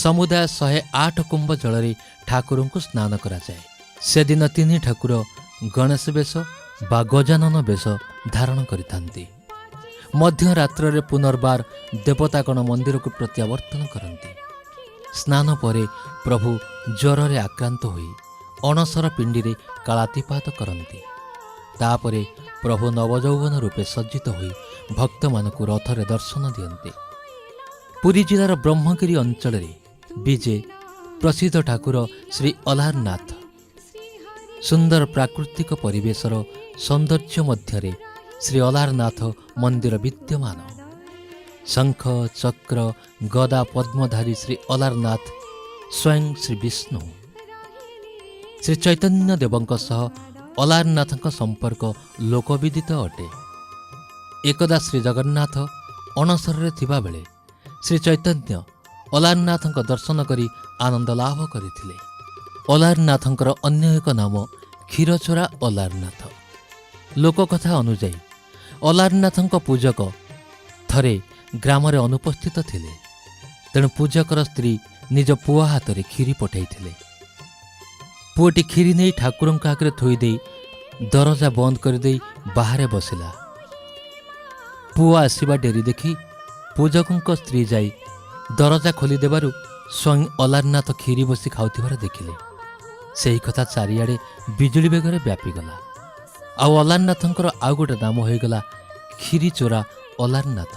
ସମୁଦାୟ 108 କୁମ୍ଭ ଜଳରେ ଠାକୁରଙ୍କୁ ସ୍ନାନ କରାଯାଏ। ସେଦିନ ତିନି ଠାକୁର ଗଣେଶ ବେଶ ବା ଗଜାନନ ବେଶ ଧାରଣ କରିଥାନ୍ତି। ମଧ୍ୟରାତ୍ରରେ ପୁନର୍ବାର ଦେବତାଗଣ ମନ୍ଦିରକୁ ପ୍ରତ୍ୟାବର୍ତ୍ତନ କରନ୍ତି। ସ୍ନାନ ପରେ ପ୍ରଭୁ ଜ୍ୱରରେ ଆକ୍ରାନ୍ତ ହୋଇ ଅଣସର ପିଣ୍ଡିରେ କାଳାତିପାତ କରନ୍ତି। ତାପରେ ପ୍ରଭୁ ନବଯୌବନ ରୂପେ ସଜ୍ଜିତ ହୋଇ ଭକ୍ତମାନଙ୍କୁ ରଥରେ ଦର୍ଶନ ଦିଅନ୍ତି। ପୁରୀ ଜିଲ୍ଲାର ବ୍ରହ୍ମଗିରି ଅଞ୍ଚଳରେ ବିଜେ ପ୍ରସିଦ୍ଧ ଠାକୁର ଶ୍ରୀ ଅଲାରନାଥ। ସୁନ୍ଦର ପ୍ରାକୃତିକ ପରିବେଶର ସୌନ୍ଦର୍ଯ୍ୟ ମଧ୍ୟରେ ଶ୍ରୀ ଅଲାରନାଥ ମନ୍ଦିର ବିଦ୍ୟମାନ। ଶଙ୍ଖ, ଚକ୍ର, ଗଦା, ପଦ୍ମଧାରୀ ଶ୍ରୀ ଅଲାରନାଥ ସ୍ୱୟଂ ଶ୍ରୀ ବିଷ୍ଣୁ। ଶ୍ରୀ ଚୈତନ୍ୟ ଦେବଙ୍କ ସହ ଅଲାରନାଥଙ୍କ ସମ୍ପର୍କ ଲୋକବିଦିତ ଅଟେ। ଏକଦା ଶ୍ରୀ ଜଗନ୍ନାଥ ଅଣସରରେ ଥିବାବେଳେ ଶ୍ରୀ ଚୈତନ୍ୟ ଅଲାରନାଥଙ୍କ ଦର୍ଶନ କରି ଆନନ୍ଦ ଲାଭ କରିଥିଲେ। ଅଲାରନାଥଙ୍କର ଅନ୍ୟ ଏକ ନାମ କ୍ଷୀରଚୋରା ଅଲାରନାଥ। ଲୋକକଥା ଅନୁଯାୟୀ, ଅଲାରନାଥଙ୍କ ପୂଜକ ଥରେ ଗ୍ରାମରେ ଅନୁପସ୍ଥିତ ଥିଲେ। ତେଣୁ ପୂଜକର ସ୍ତ୍ରୀ ନିଜ ପୁଅ ହାତରେ କ୍ଷୀରି ପଠାଇଥିଲେ। ପୁଅଟି କ୍ଷୀରି ନେଇ ଠାକୁରଙ୍କ ଆଗରେ ଥୋଇଦେଇ ଦରଜା ବନ୍ଦ କରିଦେଇ ବାହାରେ ବସିଲା। ପୁଅ ଆସିବା ଡେରି ଦେଖି ପୂଜକଙ୍କ ସ୍ତ୍ରୀ ଯାଇ ଦରଜା ଖୋଲିଦେବାରୁ ସ୍ୱୟଂ ଅଲାରନାଥ କ୍ଷୀରି ବସି ଖାଉଥିବାର ଦେଖିଲେ। ସେହି କଥା ଚାରିଆଡ଼େ ବିଜୁଳି ବେଗରେ ବ୍ୟାପିଗଲା ଆଉ ଅଲାରନାଥଙ୍କର ଆଉ ଗୋଟେ ନାମ ହୋଇଗଲା କ୍ଷୀରି ଚୋରା ଅଲାରନାଥ।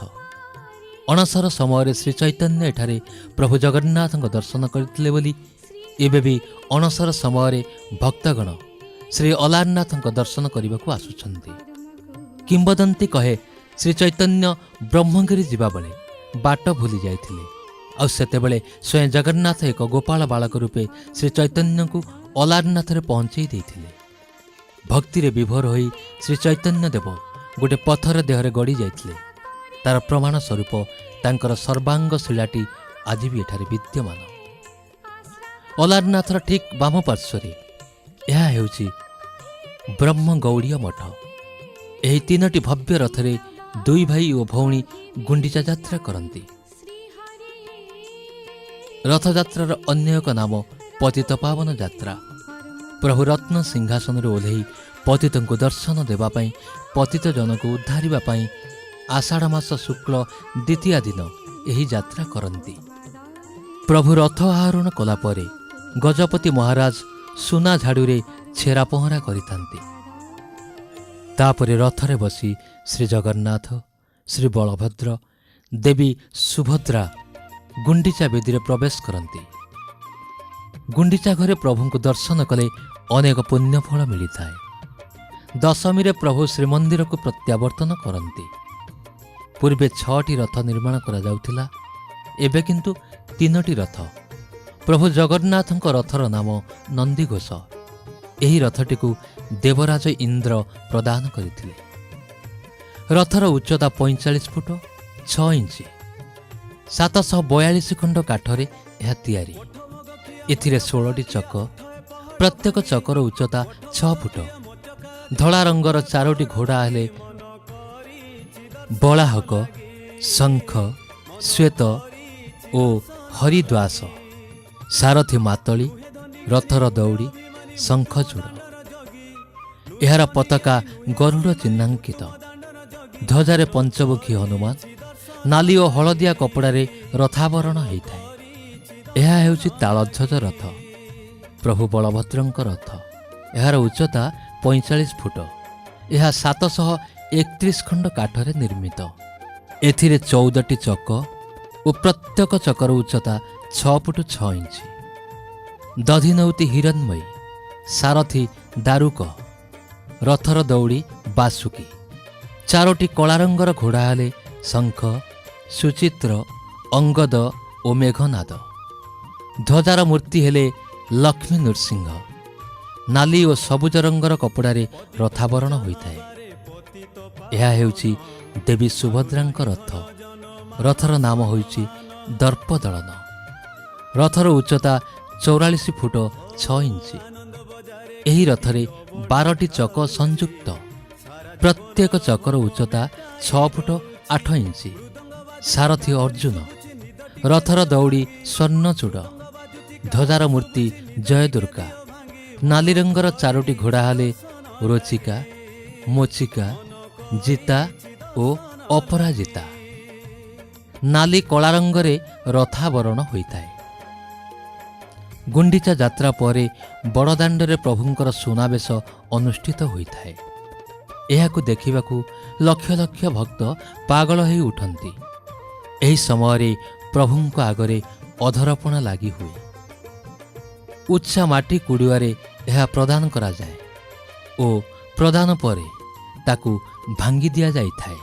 ଅଣସର ସମୟରେ ଶ୍ରୀ ଚୈତନ୍ୟ ଏଠାରେ ପ୍ରଭୁ ଜଗନ୍ନାଥଙ୍କ ଦର୍ଶନ କରିଥିଲେ ବୋଲି ଏବେ ବି ଅଣସର ସମୟରେ ଭକ୍ତଗଣ ଶ୍ରୀ ଅଲାରନାଥଙ୍କ ଦର୍ଶନ କରିବାକୁ ଆସୁଛନ୍ତି। କିମ୍ବଦନ୍ତୀ କହେ, ଶ୍ରୀ ଚୈତନ୍ୟ ବ୍ରହ୍ମଗିରି ଯିବାବେଳେ ବାଟ ଭୁଲି ଯାଇଥିଲେ ଆଉ ସେତେବେଳେ ସ୍ୱୟଂ ଜଗନ୍ନାଥ ଏକ ଗୋପାଳ ବାଳକ ରୂପେ ଶ୍ରୀ ଚୈତନ୍ୟଙ୍କୁ ଅଲାରନାଥରେ ପହଞ୍ଚେଇ ଦେଇଥିଲେ। ଭକ୍ତିରେ ବିଭୋର ହୋଇ ଶ୍ରୀ ଚୈତନ୍ୟ ଦେବ ଗୋଟେ ପଥର ଦେହରେ ଗଡ଼ି ଯାଇଥିଲେ। ତାର ପ୍ରମାଣ ସ୍ୱରୂପ ତାଙ୍କର ସର୍ବାଙ୍ଗ ଶିଳାଟି ଆଜି ବି ଏଠାରେ ବିଦ୍ୟମାନ। ଅଲାରନାଥର ଠିକ୍ ବାମ ପାର୍ଶ୍ୱରେ ଏହା ହେଉଛି ବ୍ରହ୍ମଗୌଡ଼ୀୟ ମଠ। ଏହି ତିନୋଟି ଭବ୍ୟ ରଥରେ ଦୁଇ ଭାଇ ଓ ଭଉଣୀ ଗୁଣ୍ଡିଚା ଯାତ୍ରା କରନ୍ତି। ରଥଯାତ୍ରାର ଅନ୍ୟ ଏକ ନାମ ପତିତପାବନ ଯାତ୍ରା। ପ୍ରଭୁ ରତ୍ନ ସିଂହାସନରୁ ଓହ୍ଲେଇ ପତିତଙ୍କୁ ଦର୍ଶନ ଦେବା ପାଇଁ, ପତିତ ଜନକୁ ଉଦ୍ଧାରିବା ପାଇଁ ଆଷାଢ଼ ମାସ ଶୁକ୍ଳ ଦ୍ୱିତୀୟା ଦିନ ଏହି ଯାତ୍ରା କରନ୍ତି। ପ୍ରଭୁ ରଥ ଆରୋହଣ କଲା ପରେ ଗଜପତି ମହାରାଜ ସୁନା ଝାଡ଼ୁରେ ଛେରା ପହଁରା କରିଥାନ୍ତି। ତାପରେ ରଥରେ ବସି ଶ୍ରୀ ଜଗନ୍ନାଥ, ଶ୍ରୀ ବଳଭଦ୍ର, ଦେବୀ ସୁଭଦ୍ରା ଗୁଣ୍ଡିଚା ବେଦୀରେ ପ୍ରବେଶ କରନ୍ତି। ଗୁଣ୍ଡିଚା ଘରେ ପ୍ରଭୁଙ୍କୁ ଦର୍ଶନ କଲେ ଅନେକ ପୁଣ୍ୟଫଳ ମିଳିଥାଏ। ଦଶମୀରେ ପ୍ରଭୁ ଶ୍ରୀମନ୍ଦିରକୁ ପ୍ରତ୍ୟାବର୍ତ୍ତନ କରନ୍ତି। ପୂର୍ବେ ଛଅଟି ରଥ ନିର୍ମାଣ କରାଯାଉଥିଲା, ଏବେ କିନ୍ତୁ ତିନୋଟି ରଥ। ପ୍ରଭୁ ଜଗନ୍ନାଥଙ୍କ ରଥର ନାମ ନନ୍ଦିଘୋଷ। ଏହି ରଥଟିକୁ ଦେବରାଜ ଇନ୍ଦ୍ର ପ୍ରଦାନ କରିଥିଲେ। ରଥର ଉଚ୍ଚତା 45 ଫୁଟ 6 ଇଞ୍ଚ। 742 ଖଣ୍ଡ କାଠରେ ଏହା ତିଆରି। ଏଥିରେ 16ଟି ଚକ, ପ୍ରତ୍ୟେକ ଚକର ଉଚ୍ଚତା 6 ଫୁଟ। ଧଳା ରଙ୍ଗର ଚାରୋଟି ଘୋଡ଼ା ହେଲେ ବଳାହକ, ଶଙ୍ଖ, ଶ୍ୱେତ ଓ ହରିଦ୍ୱାସ। ସାରଥୀ ମାତଳି, ରଥର ଦଉଡ଼ି ଶଙ୍ଖଚୂଡ଼। ଏହାର ପତାକା ଗରୁଡ଼ ଚିହ୍ନାଙ୍କିତ। ଧ୍ୱଜାରେ ପଞ୍ଚମୁଖୀ ହନୁମାନ। ନାଲି ଓ ହଳଦିଆ କପଡ଼ାରେ ରଥାବରଣ ହୋଇଥାଏ। ଏହା ହେଉଛି ତାଳଧ୍ୱଜ ରଥ, ପ୍ରଭୁ ବଳଭଦ୍ରଙ୍କ ରଥ। ଏହାର ଉଚ୍ଚତା 45 ଫୁଟ। ଏହା 731 ଖଣ୍ଡ କାଠରେ ନିର୍ମିତ। ଏଥିରେ 14ଟି ଚକ ଓ ପ୍ରତ୍ୟେକ ଚକର ଉଚ୍ଚତା 6 ଫୁଟ 6 ଇଞ୍ଚ। ଦଧିନଉତି ହିରଣ୍ମୟୀ, ସାରଥୀ ଦାରୁକ, ରଥର ଦଉଡ଼ି ବାସୁକି। ଚାରୋଟି କଳା ରଙ୍ଗର ଘୋଡ଼ା ହେଲେ ଶଙ୍ଖ, ସୁଚିତ୍ର, ଅଙ୍ଗଦ ଓ ମେଘନାଦ। ଧ୍ୱଜାର ମୂର୍ତ୍ତି ହେଲେ ଲକ୍ଷ୍ମୀ ନୃସିଂହ। ନାଲି ଓ ସବୁଜ ରଙ୍ଗର କପଡ଼ାରେ ରଥାବରଣ ହୋଇଥାଏ। ଏହା ହେଉଛି ଦେବୀ ସୁଭଦ୍ରାଙ୍କ ରଥ। ରଥର ନାମ ହେଉଛି ଦର୍ପଦଳନ। ରଥର ଉଚ୍ଚତା 44 ଫୁଟ 6 ଇଞ୍ଚ। ଏହି ରଥରେ 12ଟି ଚକ ସଂଯୁକ୍ତ। ପ୍ରତ୍ୟେକ ଚକର ଉଚ୍ଚତା 6 ଫୁଟ 8 ଇଞ୍ଚ। ସାରଥୀ ଅର୍ଜୁନ, ରଥର ଦଉଡ଼ି ସ୍ୱର୍ଣ୍ଣଚୂଡ଼, ଧ୍ୱଜାର ମୂର୍ତ୍ତି ଜୟ ଦୁର୍ଗା। ନାଲି ରଙ୍ଗର ଚାରୋଟି ଘୋଡ଼ା ହେଲେ ରୋଚିକା, ମୋଚିକା, ଜିତା ଓ ଅପରାଜିତା। ନାଲି କଳା ରଙ୍ଗରେ ରଥାବରଣ ହୋଇଥାଏ। ଗୁଣ୍ଡିଚା ଯାତ୍ରା ପରେ ବଡ଼ଦାଣ୍ଡରେ ପ୍ରଭୁଙ୍କର ସୁନାବେଶ ଅନୁଷ୍ଠିତ ହୋଇଥାଏ। ଏହାକୁ ଦେଖିବାକୁ ଲକ୍ଷ ଲକ୍ଷ ଭକ୍ତ ପାଗଳ ହୋଇ ଉଠନ୍ତି। ଏହି ସମୟରେ ପ୍ରଭୁଙ୍କ ଆଗରେ ଅଧରପଣା ଲାଗି ହୁଏ। ଉଚ୍ଚା ମାଟି କୁଡ଼ୁଆରେ ଏହା ପ୍ରଦାନ କରାଯାଏ ଓ ପ୍ରଦାନ ପରେ ତାକୁ ଭାଙ୍ଗି ଦିଆଯାଇଥାଏ।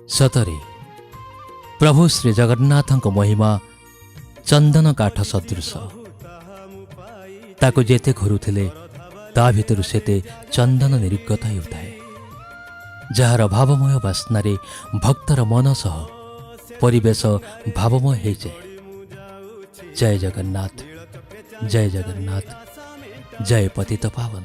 ସତରେ ପ୍ରଭୁ ଶ୍ରୀ ଜଗନ୍ନାଥଙ୍କ ମହିମା ଚନ୍ଦନ କାଠ ସଦୃଶ। ତାକୁ ଯେତେ ଘୋରୁଥିଲେ ତା ଭିତରୁ ସେତେ ଚନ୍ଦନ ନିର୍ଗତ ହେଉଥାଏ, ଯାହାର ଭାବମୟ ବାସ୍ନାରେ ଭକ୍ତର ମନ ସହ ପରିବେଶ ଭାବମୟ ହେଇଯାଏ। ଜୟ ଜଗନ୍ନାଥ, ଜୟ ଜଗନ୍ନାଥ, ଜୟ ପତିତ ପାବନ।